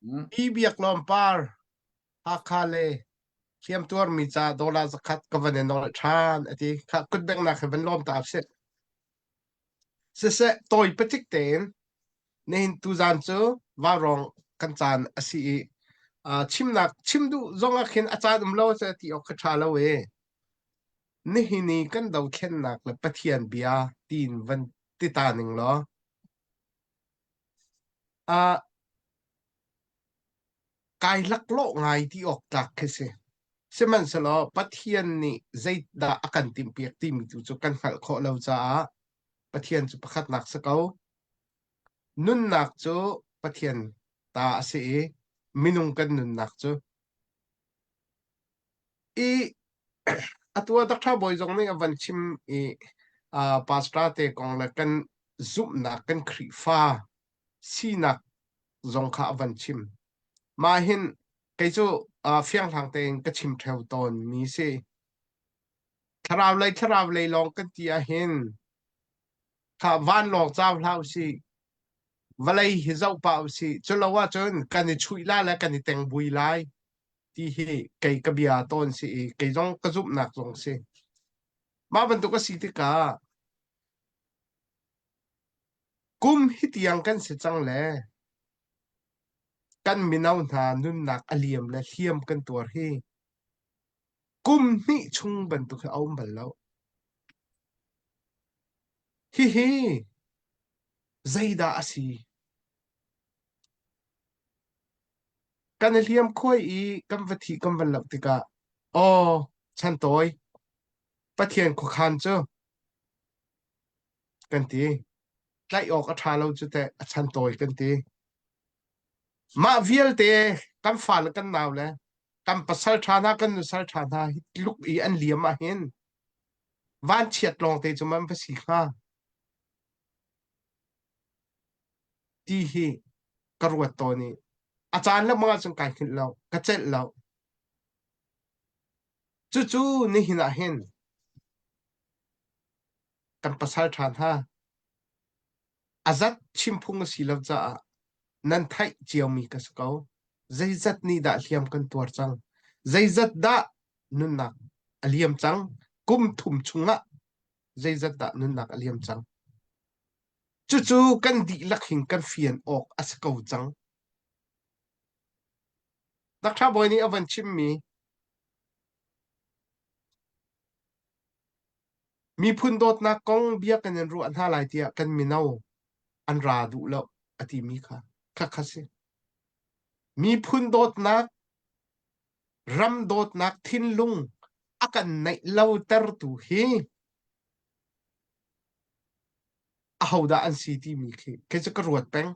Hmm. Pi Biak Lawm Par, Hakha le hliamtuar mi ca dollar zakhat ka van i nolh ṭhan a ti. Kha kutbengnak he van lawm ta sih. Siseh, tawi patik tein nihin tuzaan cu vaurawng kan caan a si i uh, chimnak chim duh zong ah khin a caan um lo se ti awk kha ṭha lo e. Nihin i kan dothlennak le Pathian bia tiin van ti ta ning law. Uh, kai laklawh ngai ti awk tlak khi si. Sihmanhsehlaw Pathian nih zeidah a kan timhpiak timi tu cu kan hngalh khawh lo caah Pathian cu pakhatnak si ko. Nunnak cu Pathian ta a si i minung kan nunnak cu i atu ah Dr. Bawi zong nih a van chim i uh, pastor te kong le kan zumhnak kan Khrihfa sinak zong kha a van chim. Mah hin kei cu uh, fianghlang tein ka chim theo tawn mi si. Thlarau lei thlarau lei lawng kan ti ahhin kha vanlawng cau hlah usih vawlei hi zoh pah usih culo ahcun kan i chuih la le kan i teng bui lai ti hi kei ka bia tawn si i kei zong ka zumhnak zong si. Mah bantuk a si tikah Kum hi tiang kan si cang le kan mino hna nunnak a liam le hliam kan tuar hi kum hnih chung bantuk hi a um bal lo. Hihi zeidah a si? Kan i hliam khuai i kan va thih kan van loh tikah aw chantawi Pathian khuakhan cu kan ti. Tlaih awk a ṭha lo cu teh a chan tawi kan ti. Mah vialte kan fale kan nau le kan pasal ṭha hna kan nusal ṭha hna hi tluk i an liam ahhin vanchiat lawngte cu man va si hnga ti hi ka ruat tawn i a caan lengmang ahcun kai hngilh lo ka celh lo cucu nihin ah hin kan pasal ṭha hna a zat chimphung a si lo caah nan theih ciomi ka si ko. Zeizat nih dah hliam kan tuar cang? Zeizat dah nunnak a liam cang? Kum thum chungah zeizat dah nunnak a liam cang? Cucu kan dihlak hin kan fian awk a si ko cang. Dr. Bawi nih a van chimmi Miphun dawtnak kong bia kan in ruah hna lai tiah kan mino an ra duh lo a timi kha khakha si. Miphun dawtnak, ram dawtnak thinlung a kan neih lo tertu hi ahodah an si timi khi kei cu ka ruat peng.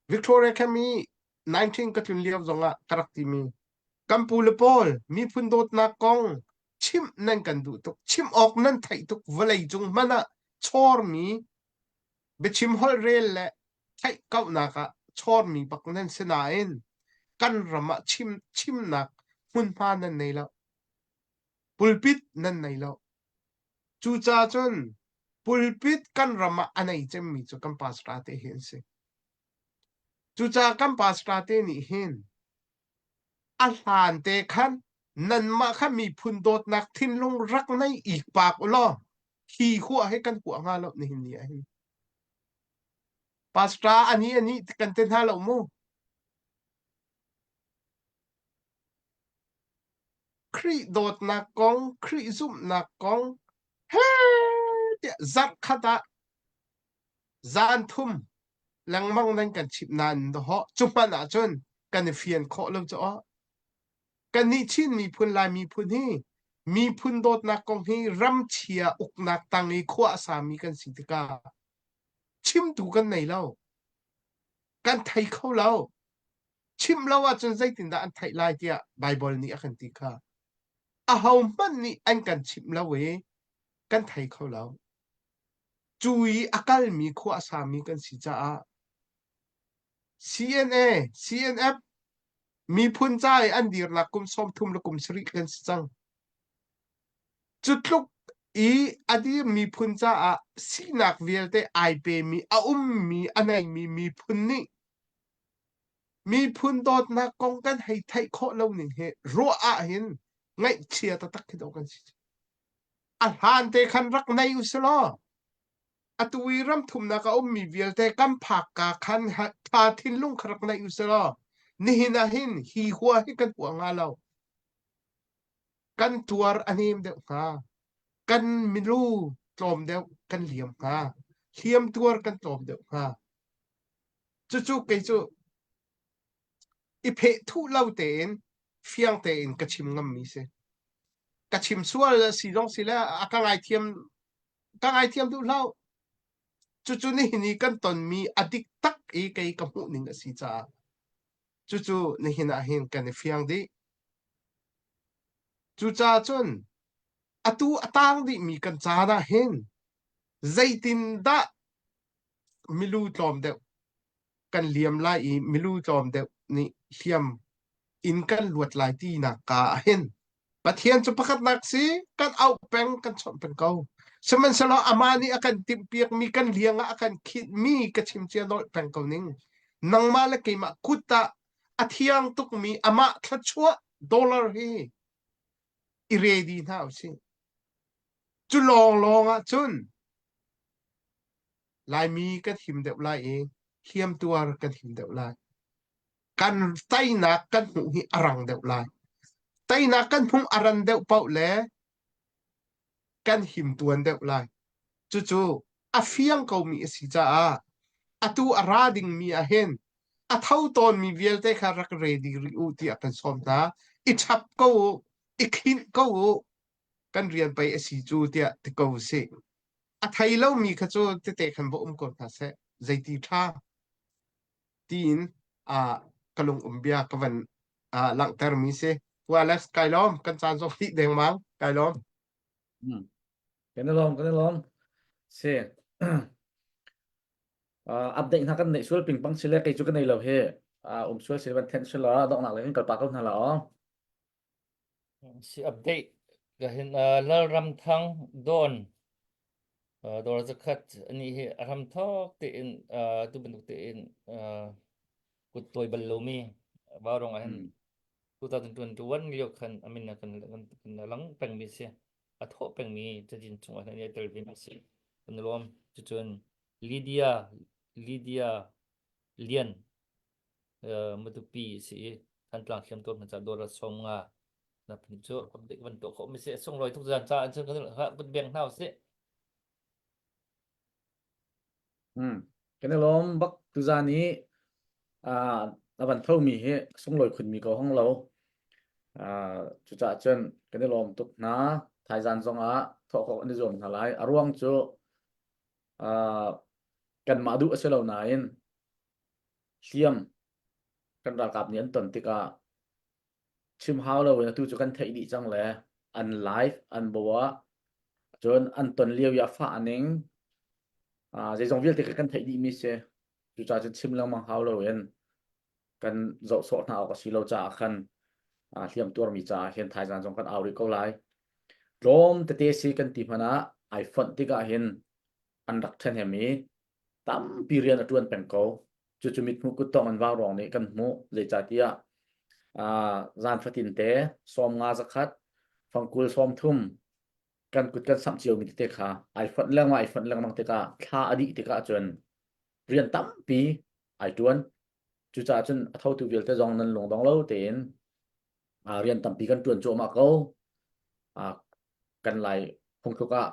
Victoria Kemi 19 ka tlun lio zongah ka rak timi kan pu le pawl miphun dawtnak kong chimh nan kan duh tuk chimh awk nan theih tuk vawlei cung hmanh ah chawrmi biachim holh rel le theih kauhnak ah chawrmi bak nan si nain kan ram ah chim chimnak hmunhma nan nei lo pulpit nan nei lo cucaah cun pulpit kan ram ah a nei cemmi cu kan pastor te hi an si cucaah kan pastor te nih hin A hlan te khan nanmah kha miphun dawtnak thinlung rak nei ikpak u law hi huah hi kan huah hnga lo nihin ni ah hin. Pastor ani ani kan te hna lo mu. Khrih dawtnak kong, Khrih zumhnak kong he tiah zarh khat ah. Zan thum lengmang nan kan chimh nain dawhawh cu hmanh ahcun kan i fian khawh lo cu aw. Kannih Chin miphun Lai miphun hi miphun dawtnak kong hi ramchia uknak tang i khua a sami kan si tikah chimtu kan nei lo. Kan thei kho lo. Chimh lo ahcun zeitindah an theih lai tiah Baibal nih a kan ti kha. Ahohmanh nih an kan chimh lo i kan thei kho lo. Cu i a kalmi khua a sami kan si caah CNA, CNF miphun ca i an dirnak kum 30 le kum sarih kan si cang. Cu tluk i a dir miphun caah sinak vialte ai pemi, a ummi, a neimi miphun nih miphun dawtnak kong kan hei theih khawh lo ning hi ruah ahhin ngaihchia taktak khi dawh kan si. A hlan te khan rak nei usilaw atu i ram thumnak a ummi vialte kan phak ka khan tha thinlung kha rak nei usilaw nihin ah hin hi hua hi kan hua hnga lo. Kan tuar a nem deuh hnga. Kan milu tlawm deuh kan liam hnga. Hliam tuar kan tlawm deuh hnga. Cucu kei cu i pheh thuh lo tein fiang tein ka chim ngammi si. Ka chim sual si zong si le a ka ngaithiam ka ngaithiam duh hlah. Cucu nihin i kan tonmi a dik tak i kei ka hmuh ning a si caah cucu nihin ah hin kan i fiang dih. Cucaah cun atu a tang dihmi kan caan ah hin zeitindah milu tlawm deuh kan liam lai i milu tlawm deuh nih hliam in kan luat lai tinak ka ah hin Pathian cu pakhatnak si kan auh peng kan chawnh peng ko. Sihmanhsehlaw amah nih a kan timhpiakmi kan liang ah a kan khinhmi ka chim cia nolh peng ko ning. Nangmah le keimah kut ah a thiang tukmi amah thluachuah dollar hi i ready hna usih. Cu lawnglawng ah cun Laimi kan him deuh lai i hliamtuar kan him deuh lai. Kan teinak kan hmuh hi a rang deuh lai. Teinak kan hmuh a ran deuh paoh le kan him tuan deuh lai. Cucu a fiang komi a si caah atu a ra dingmi ah hin a tho tawnmi vialte kha rak ready rih u tiah kan sawm hna. I chap ko u, i khinh ko u, kan rian pei a si cu tiah ti ko usih. A thei lomi kha cu tete khan va um ko hna seh zeiti ṭha tiin uh, ka lung um bia ka van uh, langhtermi si. Pu Alex kai lawm kan caan zong dih dengmang kai lawm. Hmm. Kan i lawm kan i lawm. Si. Uh, update hna kan neih sual pingpang si le kei cu ka nei lo hi. Uh, um sual si van then sual la donghnak le kan kalpa ko hna la o. Si update ka hin uh, Lalramthang Dawn uh, dawr zakhat ani hi a ram thok tein uh, tu bantuk tein uh, kut tawi bal lomi Vaurong ah hin 2021 lio khan amin na kan kan kan lang pengmi si a thawh pengmi cazin chungah hin ai tel ve mi si kan lawm cucun Lydia Lydia Lian Matupi si i Thantlang hliamtuar hna ca dawr 50 na pin cu update van tuah khawh mi si sunglawi tuk zan ca an cun kan kut beng hna usih. Hmm. Kan i lawm bak tuzan i uh, a van tho mi hi sunglawi khun mi ko hong lo. Uh, cucaah cun kan i lawm tuk hna. Thaizan zong ah thawh khawh an i zuam hna lai. A ruang cu uh, kanmah duh a si lo nain hliam kan ralkap nih an ton tikah chim hau loin atu cu kan theih dih cang le an live an bo ah cun an ton lio i a fah ning uh, zeizong vialte kan theih dih mi si cucaah cun chim lengmang hau loin kan zoh sawh hna awk a si lo caah khan uh, hliam tuarmi caah hin thaizan zong kan au rih ko lai tlawm tete si kan ti hmanh ah ai fonh tikah hin an rak ṭhahnem i tampi rian a ṭuan peng ko. Cucu mithmuh kuttong in vaurawng nih kan hmuh. Zeicahtiah uh, zan fatin te 50 zakhat fangkul 30 kan kut kan samh ciomi tete kha ai fonh lengmang ai fonh lengmang tikah thla a dih tikah cun rian tampi ai ṭuan. Cucaah cun a thotu vialte zong nan lungdong lo tein uh, rian tampi kan ṭuan cuahmah ko. Uh, kan lai phungthluk ah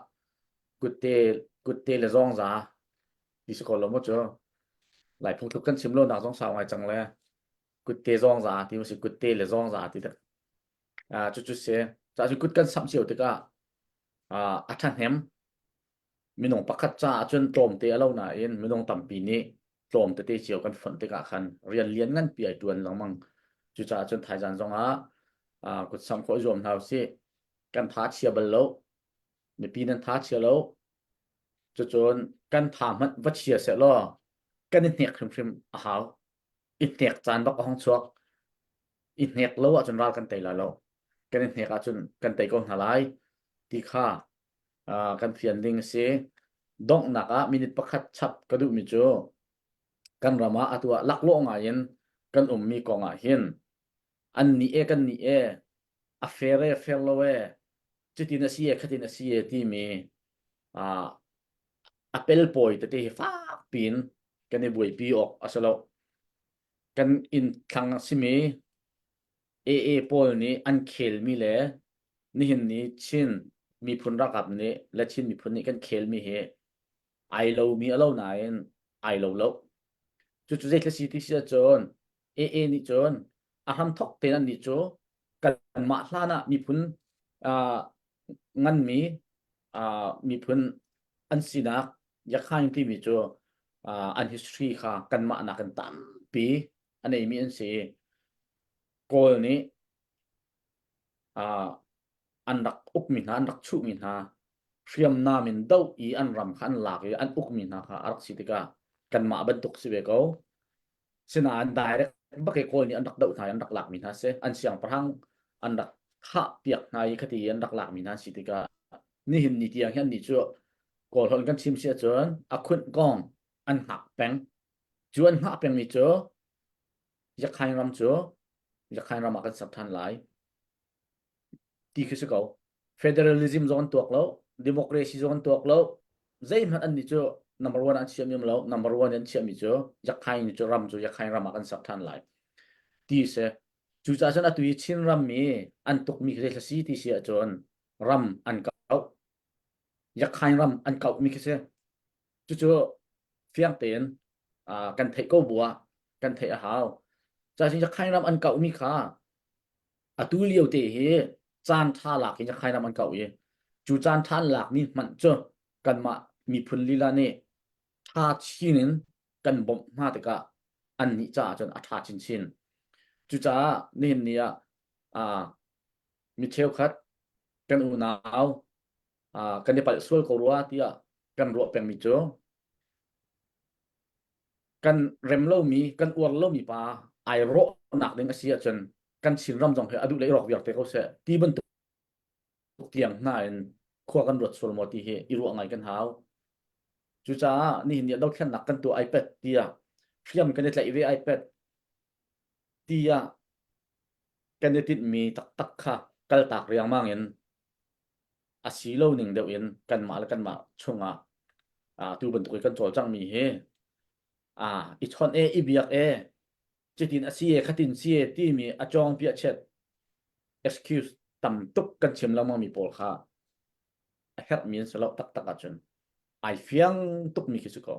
kutte kutte le zawngza. Ti si ko lo maw cu? Lai phungthluk kan chim lo nak zong sau ngai cang le kutte zawng za ti si kutte le zawng za ti dak. Ah cucu si. Ca cu kut kan samh cio tikah ah a ṭhahnem minung pakhat caah cun tlawmte a lo nain minung tampi nih tlawm tete cio kan fonh tikah khan rian lian nganpi ai ṭuan lengmang. Cucaah cun thaizan zongah ah kut samh khawh i zuam hna usih. Kan tha chia bal lo. Mipi nan tha chia lo. Cucun kan tha hmanh va chia seh law kan i hnek hrimhrim a hau. I hnek caan bak a hung chuak. I hnek lo ahcun ral kan tei lai lo. Kan i hnek ahcun kan tei ko hna lai ti kha uh, kan fian ding a si. Donghnak ah minute pakhat chap ka duhmi cu kan ram ah atu ah laklawh ngai in kan ummi kong ah hin an nih e kan nih e a fair e fair lo e cutin a si e khatin a si e timi uh, a pelpawi tete hi fak piin kan i buaipi awk a si lo. Kan inn thlang a simi AA pawl nih an khelmi le nihin ni Chin miphun ralkap nih le Chin miphun nih kan khelmi hi ai lomi a lo nain ai lo lo. Cucu zeitluk si ti si ahcun AA nih cun a hramthok tein annih cu kanmah hlan ah miphun uh, nganmi uh, miphun an sinak Yakhain timi cu uh, an history kha kanmah nakin tampi a neimi an si. Kawl nih uh, an rak ukmi hna, an rak chuhmi hna, hriamnam in doh i an ram kha an lak i an ukmi hna kha a rak si tikah kanmah bantuk si ve ko. Sinain direct bak i Kawl nih an rak doh hna i an rak lakmi hna si. An siangpahrang an rak thah piak hna i khati i an rak lakmi hna si tikah nihin ni tiang hin nih cu Kawl holh kan chim si ahcun a khunh kong an hngak peng. Cu an hngah pengmi cu Yakhain ram cu Yakhain ram ah kan ser ṭhan lai ti khi si ko. Federalism zong an tuak lo, democracy zong an tuak lo. Zeihmanh an nih cu number one an chiahmi um lo. Number one an chiahmi cu Yakhain cu ram cu Yakhain ram ah kan ser ṭhan lai ti si. Cucaah cun atu i Chin ram i an tukmi khi zei si ti si ahcun ram an kauh. Yakhain ram an kauhmi khi si. Cucu fiang tein uh, kan theih ko bu ah kan theih a hau. Cacin Yakhain ram an kauhmi kha atu lio te hi caan ṭha lak in Yakhain ram an kauh i cu caan ṭha an lakmi hmanh cu kanmah miphun lila nih ṭha chin in kan bawmh hna tikah annih caah cun a ṭha chinchin. Cucaah nihin ni ah uh, mi cheukhat kan unau uh, kan i palh sual ko rua tiah kan ruah pengmi cu kan rem lomi kan uar lomi pa ai rawhnak ding a si ahcun kan Chinram zong hi a duh le i rawk viar te ko seh ti bantuk tiang hna in khua kan ruat sual maw ti hi i ruah ngai kan hau. Cucaah nihin ni ah dothlennak kan tuah ai pet tiah hriam kan i tlaih ve ai pet tiah kan i tinhmi taktak kha kaltak riangmang in a si lo ning deuh in kanmah le kanmah chungah tu bantuk i kan cawlcanghmi hi i chawnh e i biak e cutin a si e khatin si e timi a cawng piah chet excuse tam tuk kan chim lengmang mi pawl kha a herhmi an si lo taktak ahcun ai fiang tukmi khi si ko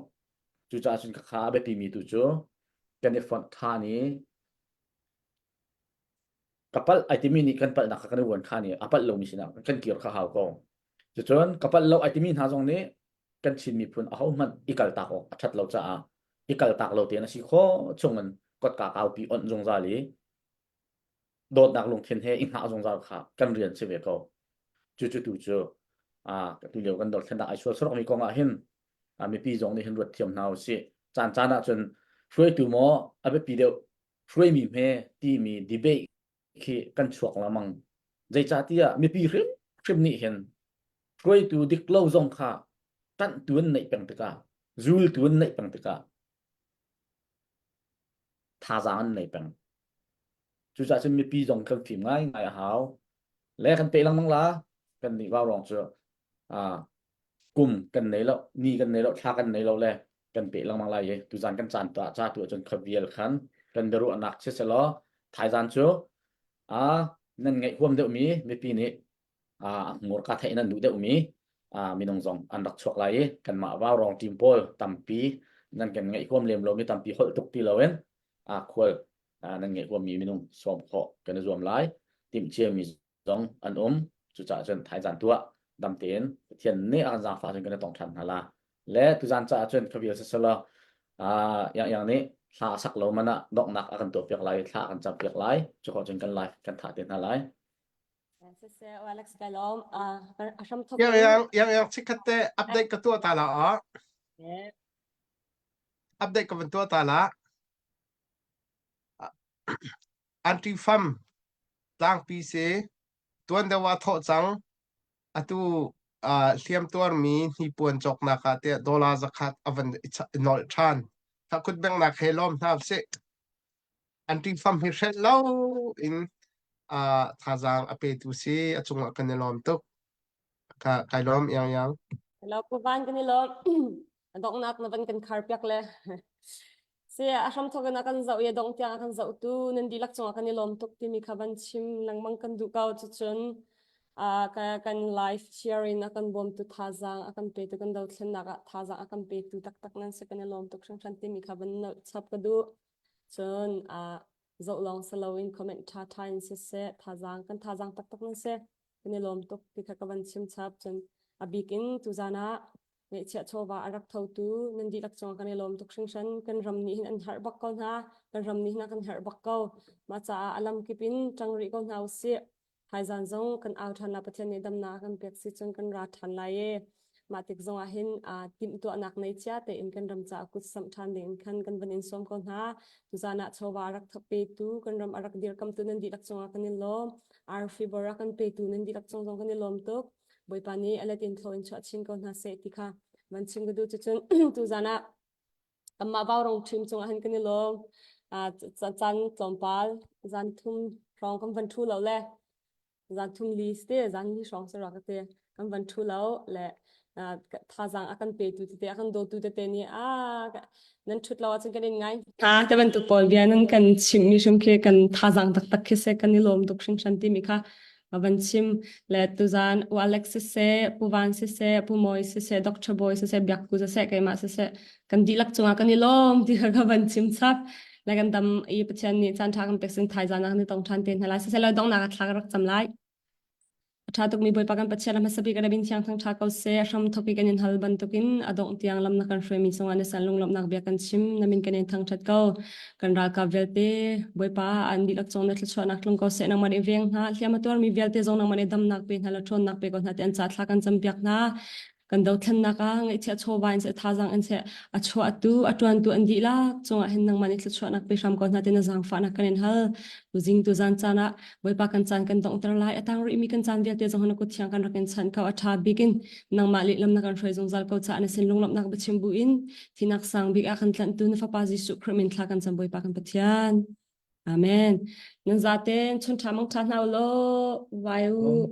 cucaah cun khakha a biapimi tu cu kan i fonh ṭhan i ka palh ai timi nih kan palhnak kha kan i uan kha nih a palh lomi sinah kan kir kha hau ko cucun ka palh lo ai timi hna zong nih kan Chin miphun ahohmanh i kaltak awk a ṭhat lo caah i kaltak lo tein a si khawh chungin kotka kaupi onh zungzal i dawtnak lungthin he i hngah zungzal kha kan rian si ve ko cucu tu cu tu lio kan dothlennak ai sual sorokmi kong ah hin mipi zong nih hin ruat thiam hna usih caan caan ah cun hruaitu maw a biapi deuh hruaimi hme timi debate khi kan chuak lengmang zeicahtiah mipi hrimhrim nih hin hruaitu dik lo zong kha ṭanhtu an neih peng tikah zultu an neih peng tikah thazaang an nei peng cucaah cun mipi zong kan fim ngaingai a hau le kan pe lengmang la kan nih vau rong cu kum kan nei lo ni kan nei lo thla kan nei lo le kan pe lengmang lai i tuzan kan caan ta ca tu ahcun khavial khan kan biaruahnak si selaw thaizan cu a nan ngaih huam deuhmi mipi nih a hmurka theih nan duh deuhmi. Minung zong an rak chuak lai i kanmah Vaurawng team pawl tampi nan kan ngeih huam lem lomi tampi holh tuk ti loin khual nan ngeih huammi minung sawm khawh kan i zuam lai. Timhciami zong an um. Cucaah cun thaizan tuah dam tein Pathian nih a kan zaangfah cun kan i tong ṭhan hna la. Le tuzan caah cun khavial siselaw yang yang nih thla a sak lo man ah donghnak a kan tuahpiak lai i thla a kan campiak lai. Cu cun kan live kan thah te hna lai. Siseh, Alex kai lawm. A hram thok Yang yang yang yang chikkhat te update ka tuah ta la a. Update ka van tuah ta la. Anti fam tlangpi si tuan deuh ah thawh cang. Atu uh, hliam tuarmi hnipuan cawknak ah tiah dollar zakhat a van i nolh ṭhan. Thakut bengnak he lawm hna usih. Anti fam hi hrelh lo in uh, thazaang a petu si a cungah kan i lawm tuk. Ka kai lawm iang iang. Hello, Pu Van kan i lawm. A donghnak na van kan khar piak le. Si a hram thok in a kan zoh i a dongh tiang a kan zohtu nan dihlak cungah kan i lawm tuk timi kha van chim lengmang kan duh ko. Cucun uh, kan live share in a kan bawmtu thazaang a kan petu kan dothlennak ah thazaang a kan petu taktak nan si kan i lawm tuk hringhran timi kha van nolh chap ka duh. Cun uh, zoh lawng si loin comment ṭha ṭha in siseh thazaang kan thazaang taktak nan si. Kan i lawm tuk ti kha ka van chim chap. Cun a bik in tuzaan ah Ngeihchiah chawva a rak thotu nan dihlak cungah kan i lawm tuk hringhran. Kan ram nih hin an herh bak ko hna. Kan ram nih hin a kan herh bak ko. Mah caah a lam kip in ṭang rih ko hna usih. Thaizan zong kan au ṭhan la Pathian nih damnak a kan pek si cun kan ra ṭhan lai i mah tik zong ah hin aa timhtuahnak nei cia tein kan ram caah kut samh ṭhan ding in khan kan van in sawm ko hna. Tuzan ah chawva a rak petu kan ram a rak dirkamtu nan dihlak cungah kan i lawm. Arfi bor a kan petu nan dihlak cung zong kan i lawm tuk. Bawipa nih a let in thlaw in chuah chin ko hna seh ti kha van chim ka duh cucun tuzan ah kanmah vaurong ṭhim cungah hin kan i lawm. Caan tlawmpal zan thum hrawng kan van ṭhu lo le zan thum li te zan li hrawng si ka ti kan van ṭhu lo le thazaang a kan petu tete a kan dawtu tete nih a nan ṭhut lo ahcun kan in ngai Ha te bantuk pawl bia nan kan chimmi hrim khi kan thazaang taktak khi se kan i lawm tuk hringhran timi kha van chim le tuzan U Alex siseh Pu Van siseh Pu Mawi siseh Dr. Bawi siseh Biakku siseh keimah siseh kan dihlak cungah kan i lawm ti kha ka van chim chap le kan dam i Pathian nih caan ṭha kan pek sin thaizaan ah kan i tong ṭhan te hna lai siseh lo donghnak ah thla ka rak cam lai A ṭha tukmi Bawipa kan Pathian a hmasa bik a min thiang thangṭha ko seh. A hram thawk i kan in hal bantukin a dongh tiang lam na kan hruaimi cungah na san lunglawmhnak bia kan chim. Na min kan in thangṭhat ko. Kan ralkap vialte Bawipa an dihlak cung na thluachuahnak tlung ko seh. Nangmah nih veng hna. Hliam a tuarmi vialte zong nangmah nih damnak pe hna la ṭhawnnak pe ko hna ti an ca thla kan campiak hna. Kan dothlennak ah ngaihchiah chawva in seh thazaang in seh a chuahtu a ṭuantu an dihlak cungah hin nangmah nih thluachuahnak pe hram ko hna ti na zaangfahnak kan in hal. Tuzing tuzan caan ah Bawipa kan caan kan donghter lai a tang rihmi kan caan vialte zong na kut thiang kan rak in chanh ko a ṭha bik in nangmah lehlam na kan hruai zungzal ko caah na sin lunglawmhnak biachim bu in thinak sang bik ah kan tlanhtu na fapa Jesuh Khrih min thla kan cam Bawipa kan Pathian. Amen. Nan zaten chun ṭha mang ṭha hna u law vai u.